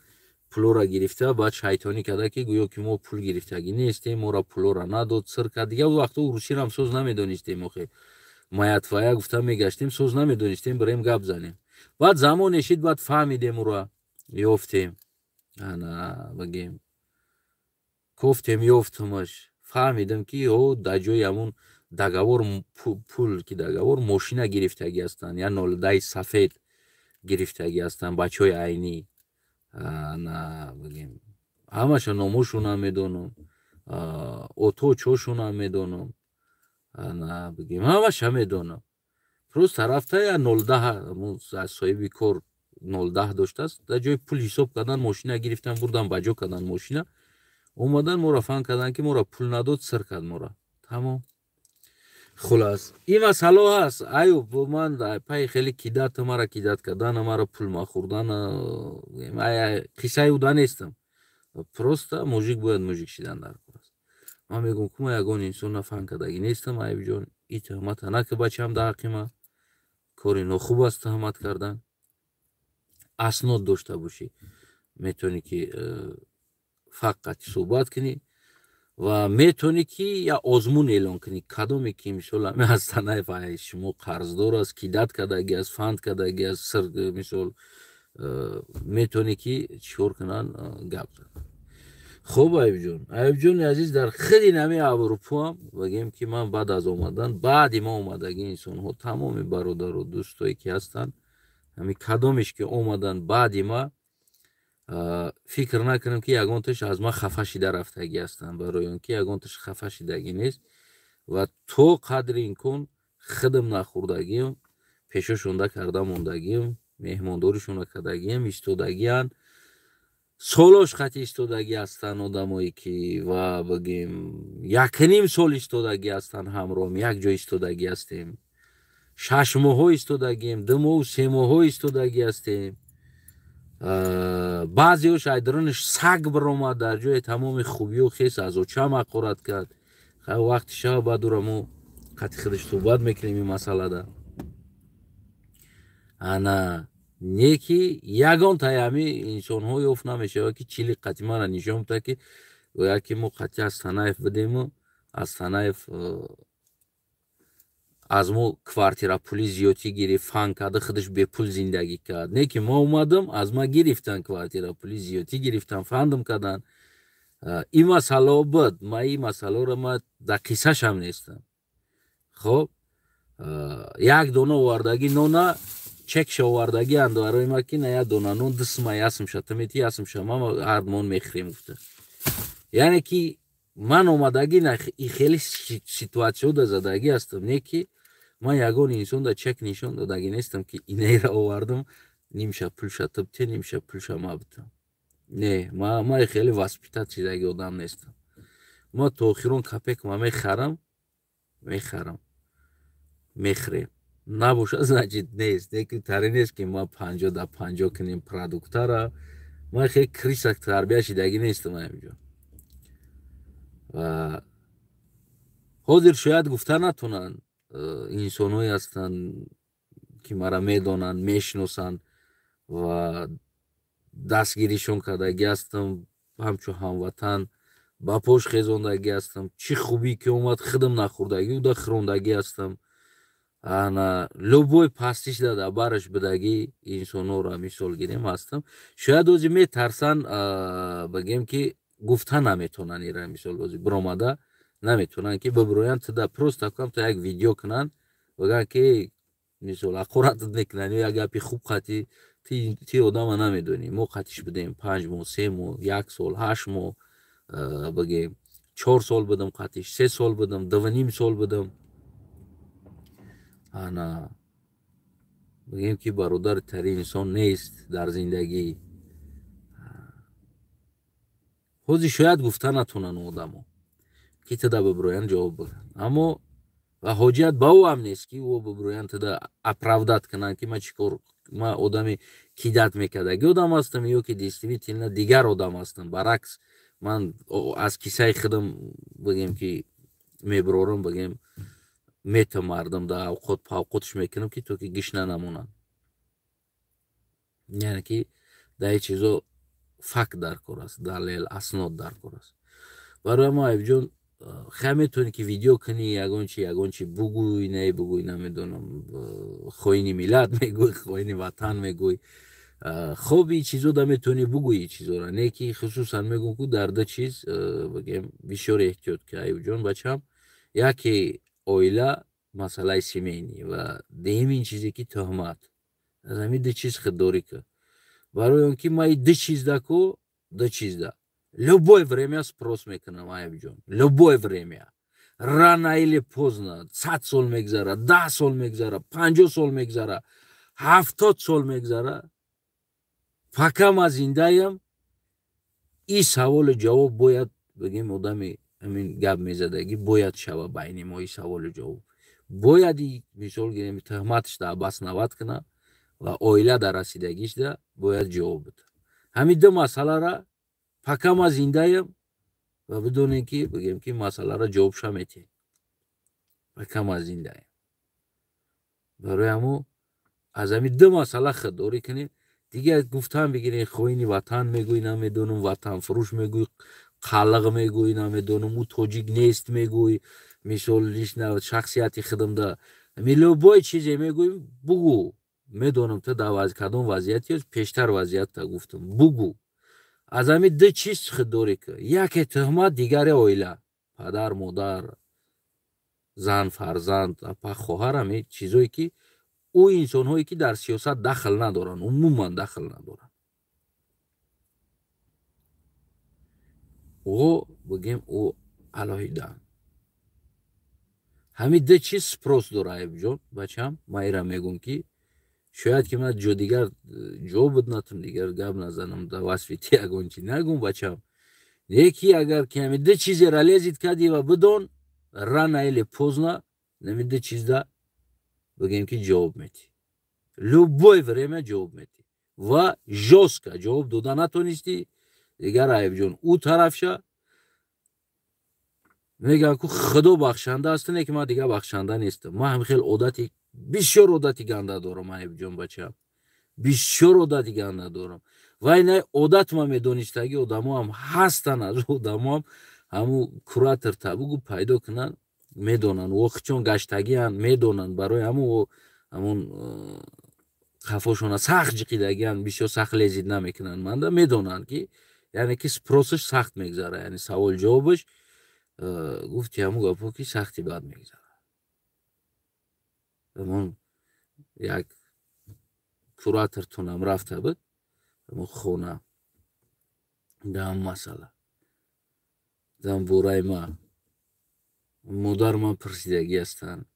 пулоро гирифта, баъд шайтонӣ карда, ки гӯё ки мо пул гирифтагӣ нестем, моро пулоро надод, сир кард. Дигар вақто русиро соз намедонистем охе, моя, твоя гуфта мегаштем, соз намедонистем, бирем гап занем. Баъд замоне шид, баъд фаҳмидем, уро ёфтем. Ана, бигем, кофтем, ёфтумаш, фаҳмидам, ки о дар ҷои ҳамун договор, пул ки договор, мошина гирифтагӣ ҳастанд, я нолдаи сафед гирифтагӣ ҳастанд бачаҳои Айнӣ. На, бигем, ҳамаша номошонам медонам, ото чошонам медонам, на, бигем, ҳамаша медонам. Просто рафта я нолдаҳ соҳиби кор нолдаҳ доштааст, дар ҷои пул ҳисоб кардан мошина гирифтан, бурдан, ба ҷо кардан мошина, омадан, моро фан кардан, ки моро пул надод, сир кард мора, тамом. Хулас, ин масъало ҳаст, Аюб. Ман пайи хеле кидать, мара кидать кардан, мара пул махӯрдан, қиссаи уда нестам. Просто мужик бояд мужик шидан дар кор аст. Ман мегӯям, ки ман ягон инсона фан кардагӣ нестам, Аюбҷон. И тӯҳмата нака, бачам, дар ҳаққи ман кори нохуб аст тӯҳмат кардан. Аснод дошта бошӣ, метавонӣ ки фақат суҳбат кунӣ ва метавонӣ ки як озмун эълон кунӣ. Кадоме ки, мисол, ҳами аз Танаев шумо қарздор аст, кидать кардагӣ аст, фанд кардагӣ аст, сир, мисол, метавонӣ ки чикор кунанд, гап зан. Хуб, Аюбҷон, Аюбҷони азиз, дар хеле нами Аврупоам, бигем ки ман баъд аз омадан, баъди ма омадагӣ инсонҳо, тамоми бародару дӯстое ки ҳастанд, ҳами кадомеш ки омадан баъди ма, фикр накунам, ки ягонташ аз ман хафа шида рафтагӣ ҳастанд. Барои он ки ягонташ хафа шидагӣ нест ва то қадри имкон худам нахӯрдагиам, пешошонда карда мондагиам, меҳмондоришона кардагиам, истодагианд, солош хати истодагӣ ҳастанд одамое ки, ва бигем, якним сол истодагӣ ҳастанд ҳамроҳам, як ҷо истодагӣ ҳастем, 6 моҳҳо истодагием, 2 моҳу 3 моҳҳо истодагӣ ҳастем. Баъзеош айдаронаш саг биромад, дар ҷои тамоми хубиё хес аз очам ҳақорат кард. Вақти шава, баъд ура мо қати худаш суҳбат мекунем ин масъалада. Ана, не ки ягон таями инсонҳо ёфт намешавад, ки чили қати мара нишон буда, ки гӯяд, ки мо қати аз Танаев будему аз Танаев. Аз мо квартира пули зиёдтӣ гирифт, фан карда, худаш бепул зиндагӣ кард. Не ки ма омадам, аз ма гирифтан квартира пули зиёдтӣ гирифтан, фандам кардан. Ин масъалао буд, ма ин масъаларо ма дар қиссашам нестам. Хоб, як дона овардагӣ нона, чекша овардагӣ анд барои ма, ки на, як дона нон дусма, ясмша ту мети, ясмша ма ҳар мон мехӯрем, гуфта. Яъне ки ман омадагӣ на и хеле ситуатсиё да задагӣ ҳастам, не ки ман ягон инсон да чек нишон додагӣ нестам, ки инеро овардам, нимша пулша ту бите, нимша пулша ма битам. Не, ма хеле воспитать шидаги одам нестам. Ма то охирон копейка ма мехарам, мехарам, мехӯрем. Набошад, значит, нест. Не ки таре нест, ки ма 50 да 50 кунем продуктара. Ман хеле крыса тарбия шидагӣ нестам, ҳаминҷо. Ва ҳозир шояд гуфта натонанд, инсонҳое ҳастанд, ки мара медонанд, мешиносанд ва дастгиришон кардагӣ ҳастам, ҳамчун ҳамватан ба пош хезондагӣ ҳастам. Чӣ хубӣ ки омад, худам нахӯрдагӣ, уда хӯрондагӣ ҳастам. Ана любой пастиш да бараш будагӣ инсонҳоро мисол гирем ҳастам. Шояд ози метарсанд, бигем, ки гуфта наметонанд ира, мисол, ози биромада наметонанд, ки бибироянд туда, просто камта як видео кунанд, бигӯянд, ки мисол ҳақоратат мекунанд ё як гапи хуб қатӣ. Ти одама намедонӣ, мо қатиш будем 5 моҳ, 3 моҳ, як сол, 8 моҳ, бигем, 4 сол будам қатиш, 3 сол будам, 2,5 сол будам. Ана бигем, ки бародари тари инсон нест дар зиндагӣ. Ҳозир шояд гуфта натонанд одамо, ки туда бибироянд, ҷавоб биданд, аммо ва ҳоҷият ба ӯ ҳам нест, ки ӯ бибироянд, туда оправдать кунанд, ки ман чӣ кор, ман одами кидать мекардаги одам ҳастам ё ки действительно дигар одам ҳастам. Баръакс, ман аз кисаи худам, бигем, ки мебирорам, бигем, метам мардам да авқот павқотш мекунам, ки то ки гишна намонанд. Яъне ки дар ин чизо факт дар кор аст, далел, аснод дар кор аст. Барои мо, Аюбҷон, хай, метавонӣ, ки видео кунӣ, ягон чи, ягон чи бугӯй, не бугӯй, намедонам, хоини миллат мегӯй, хоини ватан мегӯй. Хоб, ин чизо да метавонӣ бугӯй ин чизоро, не ки хусусан мегӯм, ку дар ду чиз, бигем, бисёр эҳтиёт ки, Аюбҷон бачам. Яке оила, масъалаи семейный, ва дуюм ин чизе, ки тӯҳмат. Аз ҳамин ду чиз худдорӣ кун, барои он ки ма и ду чизда ку, ду чизда любое время спрос мекунам, Аюбҷон, любое время, рано или поздно. 100 сол мегзара, 10 сол мегзара, 50 сол мегзара, 70 сол мегзара, пока ма зиндаям, и саволу ҷавоб бояд, бигем, одами ҳамин гап мезадагӣ бояд шава байни мо. И саволу ҷавоб бояд, мисол гирем, тӯҳматш да обосновать куна ва оила дар расидагишда бояд ҷавоб бида. Ҳамин ду масъалара, пока ма зиндаям, ва бидонем, ки, бигем, ки масъаларо ҷавобша метиҳем, пока ма зиндаям. Барои ҳамо аз ҳамин ду масъала худдорӣ кунем. Дигар гуфтан бигирем, хоини ватан мегӯй, намедонам, ватанфурӯш мегӯй, қалиқ мегӯй, намедонам, ӯ тоҷик нест мегӯй, мисол, лично шахсияти худамда любой чизе мегӯй, бугӯ. Медонам, ту дар кадом вазъияти, пештар вазъиятта гуфтам, бугӯ. Аз ҳамин ду чиз худдорӣ кун: яке тӯҳмат, дигаре оила, падар, модар, зан, фарзанд, апа, хоҳар. Ҳамин чизое, ки ӯ инсонҳое, ки дар сиёсат дахл надоранд, умуман дахл надоранд, ӯ, бигем, ӯ алоҳидаанд. Ҳамин ду чиз спрос дора, Аюбҷон бачам. Ман ира мегӯм, ки шояд ки ман ҷо дигар ҷо буд натум, дигар гап назанам, дар васфи ти ягон чи нагӯм, бачам. Леки агар ки ҳамин ду чизера лезть кардӣ ва бидон, рано или поздно ҳамин ду чизда, бигем, ки ҷавоб метӣ, любое время ҷавоб метӣ ва жёстко ҷавоб дода натонистӣ, дигар, Аюбҷон, ӯ тарафша мегӯям, ку Худо бахшанда аст, не ки ман дигар бахшанда нестам. Ман ҳам хел одати, бисёр одати ганда дорам, Аюбҷон бачам, бисёр одати ганда дорам. Ва ина одат ма медонистагӣ одамоам ҳастанд, аз одамоам ҳамун куратор та бугу пайдо кунанд. Медонанд, воқичон гаштагианд, медонанд. Барои ҳамун хафошона сахт ҷиқидагианд, бисёр сахт лезить намекунанд. Манда медонанд, ки яъне ки спрос аш сахт мегзара, яъне савол ҷавобаш гуфти ҳамун гапҳо ки сахти бад мегзара. Ҳамун як куратортунам рафта буд ҳамун хона дам масъала дам бораи ма модар ман пурсидагӣ ҳастанд,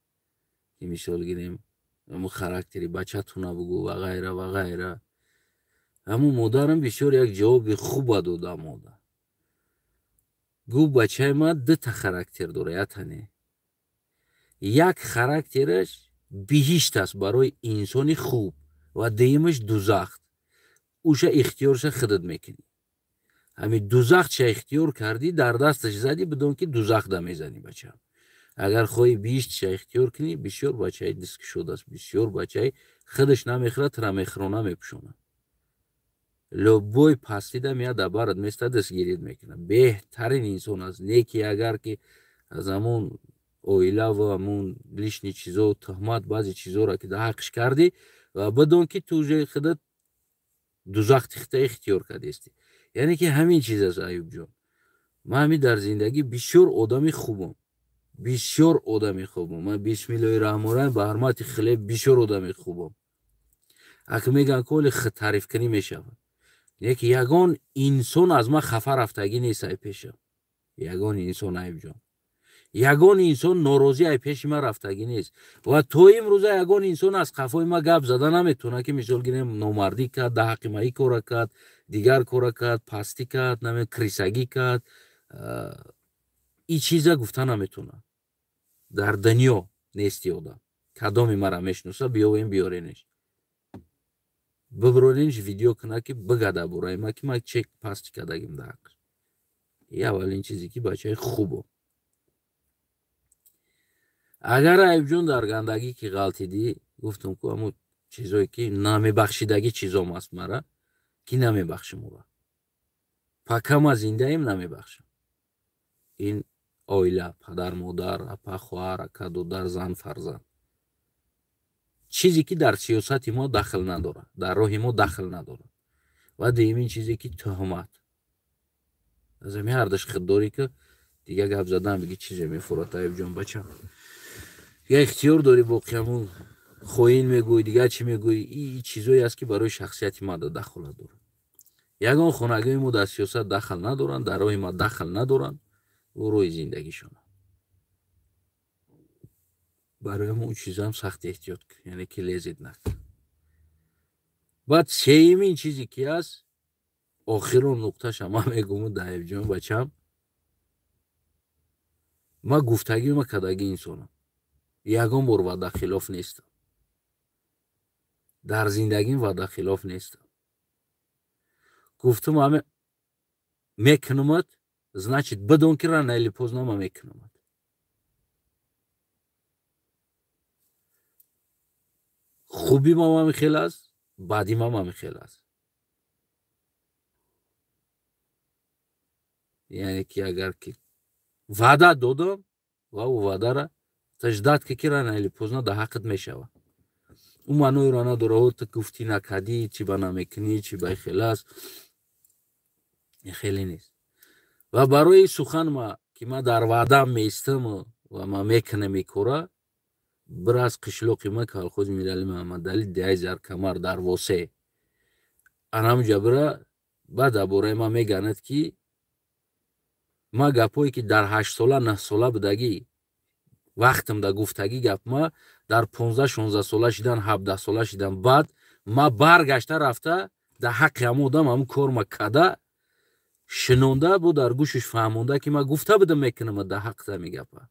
ки мисол гирем, ҳамун характери бачатуна бугӯ ва ғайра ва ғайра. Ҳамун модарам бисёр як ҷавоби хуба дода мода. Гуфт, бачаи ман дута характер дора, ятане. Як характераш биҳишт аст барои инсони хуб ва дуюмаш дузахт. Уша ихтиёрша худат мекунӣ. Ҳамин дузахтша ихтиёр кардӣ, дар дасташ задӣ, бидон ки дузахда мезанӣ, бачам. Агар хоҳӣ биҳиштша ихтиёр кунӣ, бисёр бачаи дискушод аст, бисёр бачаи худаш намехӯрад, тура мехӯрона мепӯшонад. Любой пастида меяд, дар барат места, дастгирит мекунад. Беҳтарин инсон аст. Не ки агар ки аз ҳамун оила ва ҳамун лишний чизо, туҳмат, баъзе чизоро ки дар ҳаққиш кардӣ, ва бидон ки ту уже худат дузахти худта ихтиёр кардистӣ. Яъне ки ҳамин чиз аст, Аюбҷон. Ман ҳамин дар зиндагӣ бисёр одами хубам. Бисёр одами хубам. Ман бисмиллоҳи раҳмони раҳим, ба ҳурмати хлеб, бисёр одами хубам. Аки мегӯянд, ки оли худтарифкунӣ мешавад. Лекин ягон инсон аз ман хафа рафтагӣ нест ай пешам. Ягон инсон, Аюбҷон. Ягон инсон норозӣ ай пеши ман рафтагӣ нест. Ва то имрӯза ягон инсон аз қафои ман гап зада наметавонад, ки мисол гирем, номардӣ кард, дар ҳаққи ман ин кора кард, дигар кора кард, пастӣ кард, крыса гӣ кард. Ин чиза гуфта наметавонад. Дар дунё нести одам. Кадоми мара мешиноса, биёвем, биёренеш. Бибироненш, видео кунад, ки бига дар бораи ман, ки ман че пастӣ кардагим дар ҳаққаш. Ин аввалин чизе, ки бачаи хубо. Агар, Аюбҷон, дар гандагӣ ки ғалтидӣ, гуфтам ку, ҳамун чизое ки намебахшидагӣ чизом аст мара, ки намебахшим ӯра. Пока ма зиндаем, намебахшам. Ин оила, падар, модар, апа, хоҳар, ака, додар, зан, фарзанд. Чизе ки дар сиёсати мо дахл надорад, дар роҳи мо дахл надорад. Ва дуюмин чизе ки туҳмат. Аз ҳамин ҳардаш худдорӣ, ки дигар гап задан биги чизе мефурад, Аюбҷон, бачам. Дигар ихтиёр дорӣ, боқи ҳамун хоин мегӯӣ, дигар чӣ мегӯӣ, ин чизое аст, ки барои шахсияти ман дахолат дорад. Ягон хонагиҳои мо дар сиёсат дахл надоранд, дар роҳи ма дахл надоранд, ӯ роҳи зиндагишон. Барои ҳамон чизам сахт эҳтиёт кун, яъне ки лезить накун. Баъд сеюмин чизе ки аст, охирон нуқташа ман мегӯм, Аюбҷон, бачам, ман гуфтагӣ ма кардагӣ инсонам. Ягон бор ваъдахилоф нестам. Дар зиндагим ваъдахилоф нестам. Гуфтум ҳаме мекунамат, значит, бидон ки рано или поздно ма мекунамат. Хуби мам ҳамин хел аст, баъди мам ҳамин хел аст. Яъне ки агар ки ваъда додам ва ӯ ваъдара ждать ки рано или поздно дар ҳаққат мешавад. Ӯ маъноеро надорад, ту гуфтӣ, накардӣ, чӣ ба намекунӣ, чӣ ба хел аст. Хеле нест. Ва барои сухан ма ки ман дар ваъдам меистам ва ман мекунам ин кора, бир аз қишлоқи ма, колхози Мирали Маҳаммадалӣ, деҳаи Заркамар, дар Восе. Анамҷа бира, баъд дар бораи ман меганад, ки ман гапҳое ки дар 8-сола, 9-сола будагӣ вақтам да гуфтагӣ гап, ма дар 15-16 сола шидан, 17 сола шидан, баъд ма баргашта рафта дар ҳаққи ҳамон одам ҳамун кор ма када шинонда бо дар гӯшаш фаҳмонда, ки ман гуфта будам, мекунам дар ҳаққат ҳами гапа.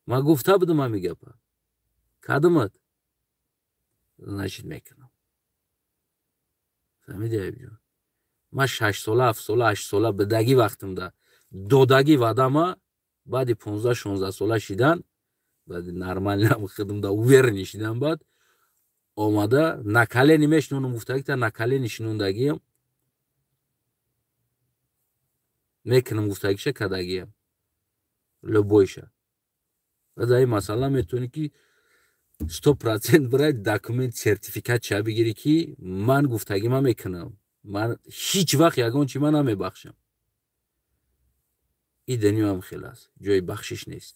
Ман гуфта будам, ҳами гапа кадамат, значит, мекунам. Фаҳмиди, Аюбҷон? Ман 6-сола, 7-сола, 8-сола бидагӣ вақтамда додагӣ ваъдама, баъди 15-16 сола шидан, баъди нормально худамда уверенный шидан, баъд омада на колени мешинонам гуфтагита, на колени шинондагиам, мекунам гуфтагиша кардагиам, любой ша. Ва дар ин масъала метавонӣ ки 100% бирай документ, сертификат ча бигирӣ, ки ман гуфтагима мекунам, ман ҳеҷ вақт ягон чи ман намебахшам. И дунёам хел аст, ҷои бахшиш нест.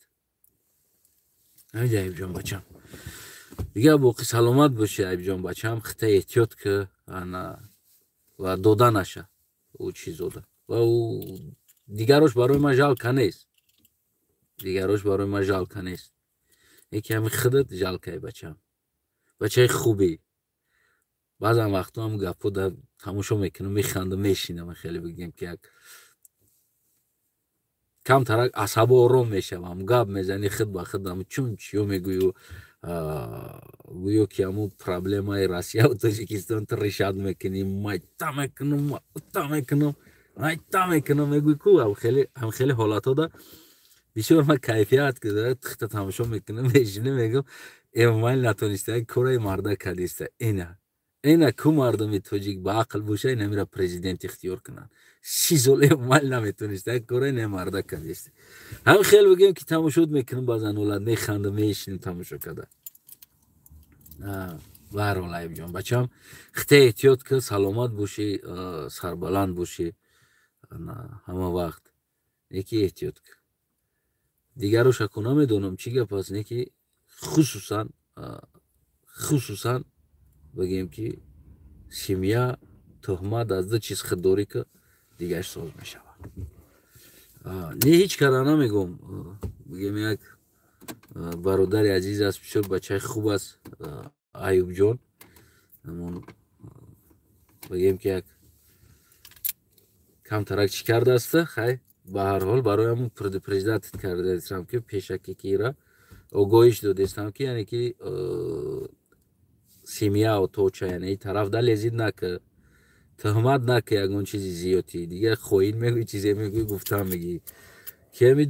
Ҳамида, Аюбҷон бачам, дигар боқӣ саломат бошӣ. Аюбҷон бачам, хита эҳтиёт ки ана ва дода наша ӯ чизода ва ӯ дигарош барои ман жалко нест, дигарош барои ман жалко нест, яке ҳами худат жалко и, бачам, бачаи хубе. Баъзан вақтҳо ҳам гапҳо дар тамошо мекунам, механдам, мешинам, хеле бигем ки як камтарак асабо ором мешавам. Гап мезани худ ба худ, чун чиё мегӯю, гӯё ки ҳамун проблемаи Россияву Тоҷикистон ту решать мекунӣ. Майта мекунам, та мекунам, майта мекунам, мегӯй ку. Ҳамхеле ҳолатҳо да бисёр ман кайфият тихта тамошо мекунам, мешинам, мегӯм: «Эмомалӣ натониста, кораи марда кардиста». Ина ку мардуми тоҷик ба ақл боша, инамира президент ихтиёр кунанд. 30 сол Эмомалӣ наметониста, кораи не марда кардиста. Ҳам хел бигем ки тамошот мекунам, баъзан ҳолат механдам, мешинам тамошо карда. Баҳрҳол, Аюбҷон бачам, хите эҳтиёт ки, саломат бошӣ, сарбаланд бошӣ ҳама вақт. Неки эҳтиёт ки, дигароша ку намедонам чӣ гап аст, неки хусусан бигем ки семья, туҳмат, аз ду чиз худдорӣ ки, дигарш соз мешавад. Не, ҳеҷ кара намегӯм. Бигем, як бародари азиз аст, бисёр бачаи хуб аст Аюбҷон. Бигем ки як камтарак чӣ кардааст. Хай, ба ҳар ҳол, барои ҳамун предупреждать кардаистам, ки пешаки кира огоҳиш додистам, ки яъне ки семья точа, яъне и тараф да лезить нака, туҳмат нака, ягон чизи зиёдӣ дигар хоин мегӯй, чизе мегӯй, гуфтам мегӣ, ки ҳами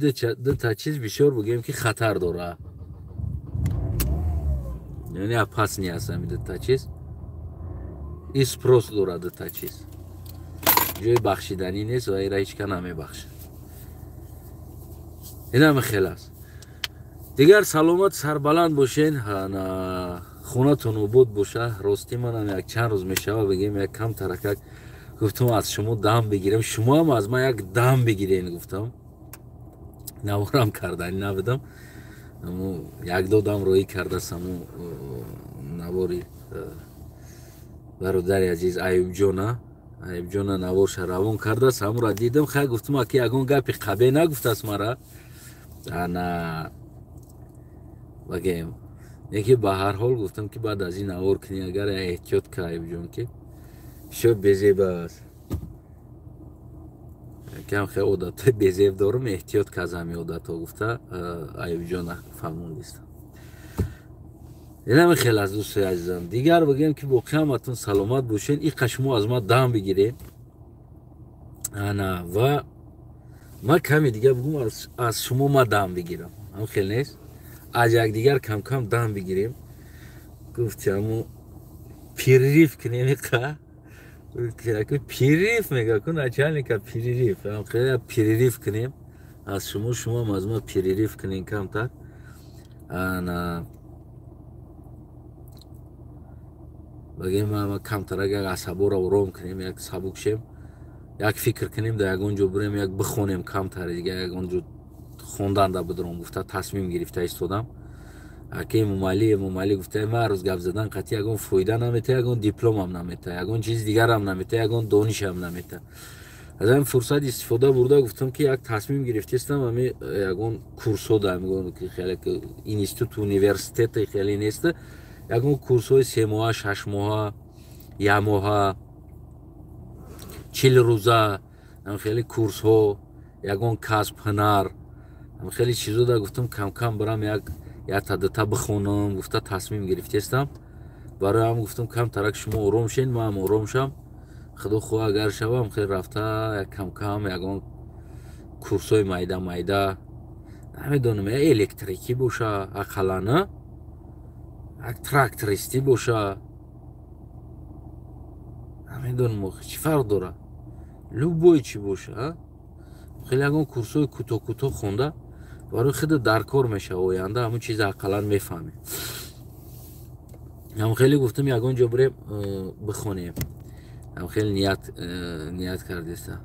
дута чиз бисёр, бигӯем ки, хатар дора, яъне опасный аст ҳами дута чиз и спрос дора. Дута чиз ҷои бахшиданӣ нест ва ира ҳеҷ ка намебахшад. Инаме хел аст. Дигар саломат, сарбаланд бошен, хонатон обод боша. Ростӣ, манам як чанд рӯз мешава, бигем, як кам таракак гуфтам аз шумо дам бигирам, шумоам аз ман як дам бигирен. Гуфтам, наворам карданӣ набудам, як додам роҳӣ кардааст ҳаму навори бародари азиз Аюбҷона. Аюбҷона наворша равон кардааст, ҳамура дидам. Хай, гуфтам, аки ягон гапи қабе нагуфтааст мара, ана багем, яке ба ҳар ҳол гуфтам, ки баъд аз ин навор кунӣ, агар эҳтиёт ка, Аюбҷон, ки бисёр безеб аст. Кам хел одатҳои безеб дорум, эҳтиёт ка аз ҳами одатҳо, гуфта Аюбҷона фаҳмондистам. Инаме хел аз дӯстои азизам. Дигар бигем ки боқӣ ҳаматон саломат бошен. Иқа шумо аз ман дам бигиред, ана ва ман каме дигар бигум, аз шумо ма дам бигирам. Ҳам хел нест, аз якдигар камкам дам бигирем, гуфти ҳаму перерыв кунем. Иқа перерыв мега ку начальника, перерыв перерыв кунем аз шумо, шумоам аз ма перерыв кунем камтар. Ана багем, камтар агар асаборо ором кунем, як сабук шем, як фикр кунем, дар ягон ҷо бирем, як бихонем камтар, дигар ягон ҷо хондан да бидром, гуфта тасмим гирифта истодам. Аки Эмомалӣ, Эмомалӣ гуфта, ман рӯз гап задан қатъи ягон фоида намета, ягон дипломам намета, ягон чизи дигарам намета, ягон донишам намета. Аз ҳамин фурсат истифода бурда, гуфтам, ки як тасмим гирифтистам, ами ягон курсҳо да ки хеле институт, университете хеле нест, ягон курсҳои 3 моҳа, 6 моҳа, як моҳа, 40 рӯза, хеле курсҳо, ягон касб, ҳунар, хеле чизо да гуфтам, камкам бирам, як якта дута бихонам, гуфта тасмим гирифтестам. Барои ҳам гуфтам, камтарак шумо ором шен, маам ором шам. Худо хоҳ, агар шавам, хел рафта як камкам ягон курсҳои майда майда, намедонам, электрикӣ боша, ақаллан як трактористӣ боша, намедонам, чӣ фарқ дорад, любой чӣ боша, хеле ягон курсҳои кӯтоҳ кӯтоҳ хонда. Барои худ дар кор мешава оянда, ҳамун чиза ақаллан мефаҳмем. Ҳам хеле гуфтам, ягон ҷо бирем бихонем. Ҳам хеле ният кардеста.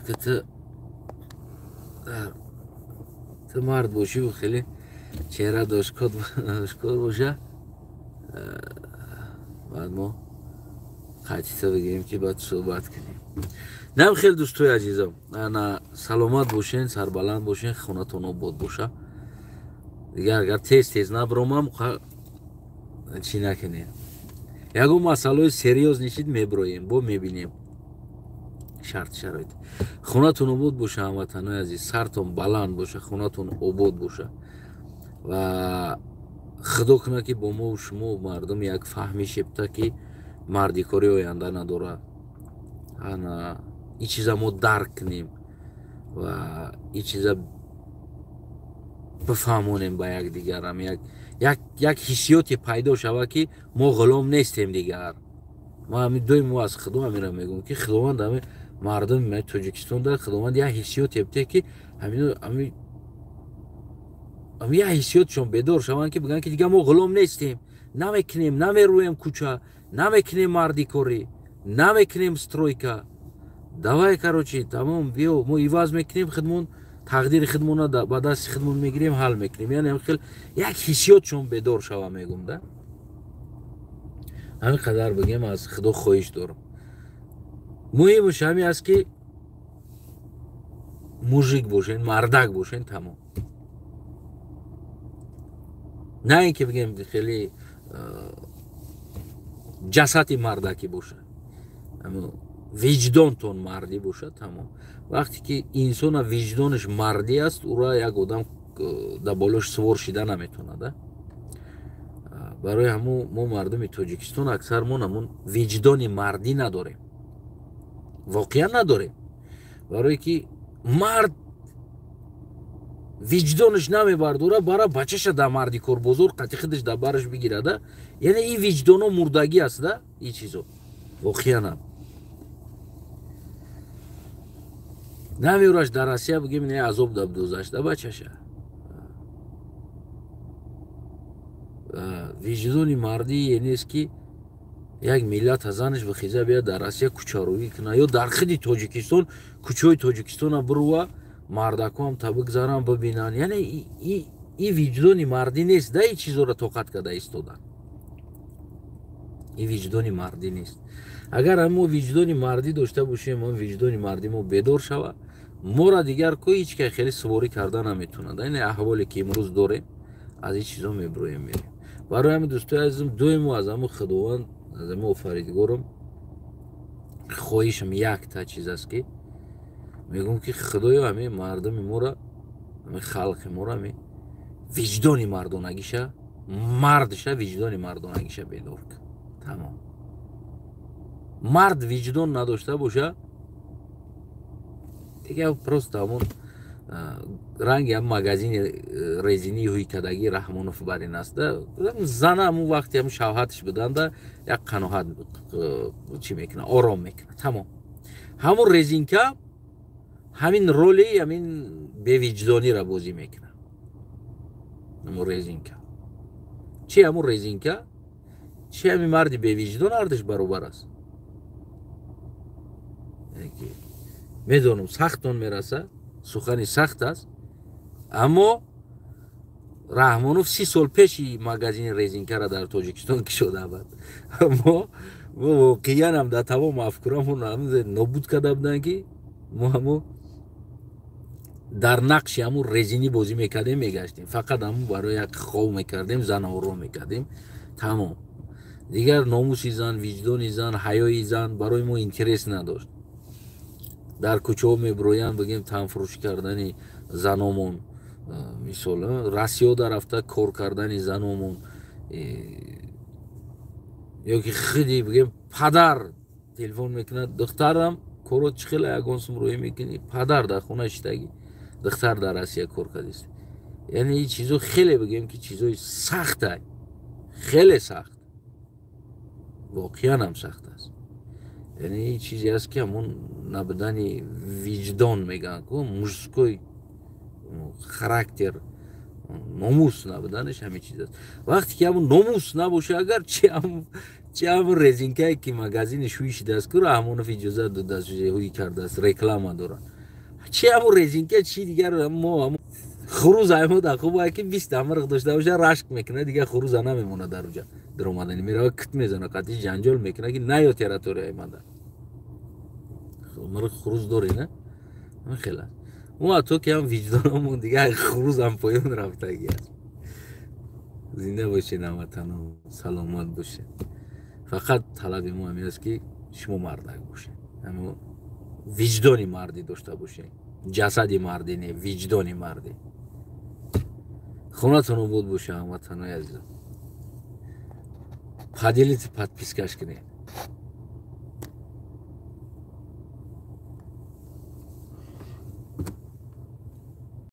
Ки ту мард бошиву хеле чеҳра дошкор боша, баъд мо қатита бигирем, ки баъд суҳбат кунем. Нам хеле, дӯстои азизам, ана саломат бошен, сарбаланд бошен, хонатон обод боша. Дигар агар тез тез набиромам, чӣ накунем, ягон масъалаи серьёз нишид, мебироем, бо мебинем шарт шароит. Хонатон обод боша, ҳамватанои азиз, сартон баланд боша, хонатон обод боша ва худо кунад, ки бо мо шумо мардум як фаҳми шепта, ки мардикори оянда надорад. Ана ин чиза мо дарк кунем ва ин чиза бифаҳмонем ба якдигарам, як ҳиссиёте пайдо шавад, ки мо ғулом нестем дигар. Ма ҳамин доим мо аз худо ҳамира мегӯм, ки худованд ҳами мардуми Тоҷикистон дар худованд як ҳиссиёте бите, ки ҳамин як ҳиссиётшон бедор шаванд, ки бигӯянд, ки дигар мо ғулом нестем, намекунем, намерӯем кӯча, намекунем мардикорӣ, намекунем стройка. Давай, короче, тамом, биё, мо иваз мекунем худмон, тақдири худмона ба дасти худмон мегирем, ҳал мекунем. Яъне хел як ҳиссиётшон бедор шава, мегӯм да. Ҳамин қадар бигем, аз худо хоҳиш дорам. Муҳимаш ҳамин аст, ки мужик бошен, мардак бошен, тамом. На ин ки бигем хеле ҷасади мардакӣ бошад, виҷдонтон мардӣ бошад, тамом. Вақте ки инсона виҷдонаш мардӣ аст, ӯра як одам дар болош сувор шида наметавонад. Барои ҳамун мо мардуми Тоҷикистон аксармон ҳамун виҷдони мардӣ надорем, воқеан надорем. Барое ки мард виҷдонаш намебардора бара бачаша дар марди корбозор қати худаш дар бараш бигирада. Яъне ин виҷдоно мурдагӣ аст да, ин чизо воқеанам намеёраш. Дар Россия бигем, не азоб дабдозаш да бачаша. Виҷдони мардӣ нест, ки як миллата занаш бихеза бия дар Россия кӯчаровӣ куна ё дар худи Тоҷикистон кӯчаҳои Тоҷикистона бирува, мардакҳоам та бигзаранд, бибинанд. Яъне ин виҷдони мардӣ нест да, ин чизоро тоқат карда истодан, ин виҷдони мардӣ нест. Агар мо виҷдони мардӣ дошта бошем, он виҷдони мардӣ мо бедор шава, моро дигар ко ҳеҷ кай хеле суворӣ карда наметавонад. Яъне аҳволе ки имрӯз дорем, аз ин чизо мебироем, мерем. Барои ҳамин, дӯстои азизам, доимо аз ҳамун худованд, аз ҳамун офаридгорам хоҳишам якта чиз аст, ки мегӯм, ки худоё, ҳамин мардуми моро, ҳамин халқи моро, ҳамин виҷдони мардонагиша, мардша, виҷдони мардонагиша бедор кун, тамом. Мард виҷдон надошта боша, дигар просто ҳамон ранги ҳам магазини резинии ҳуйкадаги Раҳмонов барин аст. Зана ҳамун вақти ҳам шавҳатш буданда як қаноҳат чӣ мекунад, ором мекунад, тамом. Ҳамун резинка ҳамин роли ҳамин бевиҷдониро бозӣ мекунад. Ҳамун резинка чи, ҳамун резинка чи, ҳамин марди бевиҷдон ҳардуш баробар аст. Медонам, сахтон мераса, сухани сахт аст, аммо Раҳмонов 30 сол пеши магазини резинкаро дар Тоҷикистон кушода буд. Мо воқеанам дар тамом афкорамон нобуд карда буданд, ки мо ҳамо дар нақши ҳамун резинӣ бозӣ мекардем, мегаштем, фақат ҳамун барои як хов мекардем, занаоро мекардем, тамом. Дигар номуси зан, виҷдони зан, ҳаёи зан барои мо интерес надошт. Дар кӯчаҳо мебироянд, бигем, танфурӯшӣ кардани заномон, мисол Россиёда рафта кор кардани заномон, ё ки худи бигем падар телефон мекунад: духтарам, корот чӣ хела, ягон сум рӯӣ мекунӣ? Падар дар хона шиштагӣ, духтар дар Россия кор кардист. Яъне ин чизо хеле, бигем, ки чизои сахта, хеле сахт, воқеан ҳам сахт аст. Яъне чизе аст, ки ҳамон набудани виҷдон мегӯянд ку, мужской характер, номус набуданаш, ҳамин чиз аст. Вақте ки ҳамон номус набоша, агар чи ҳамон резинкае, ки магазини шӯй шидааст ку, Раҳмонов иҷозат додааст, ҳуй кардааст, реклама дорад, чи ҳамон резинка, чи дигар, мо ҳамон хуруз аймода хуб, ки 20 мирғ дошта боша, рашк мекунад, дигар хуруза намемонад. Дар уҷа даромадани мерава, кит мезана, қатъи ҷанҷол мекунад, ки наё территорияи мада. Мирғ, хуруз дорӣ, на хела мо ҳатто ки ҳам виҷдономон дигар хурузам поён рафтагӣ аст. Зинда бошед, ҳамватано, саломат бошед. Фақат талаби мо ҳамин аст, ки шумо мардак бошед, виҷдони мардӣ дошта бошед, ҷасади мардӣ не, виҷдони мардӣ. Хонатон обод боша, ҳамватанои азизам. Поделите, подпискаш кунед.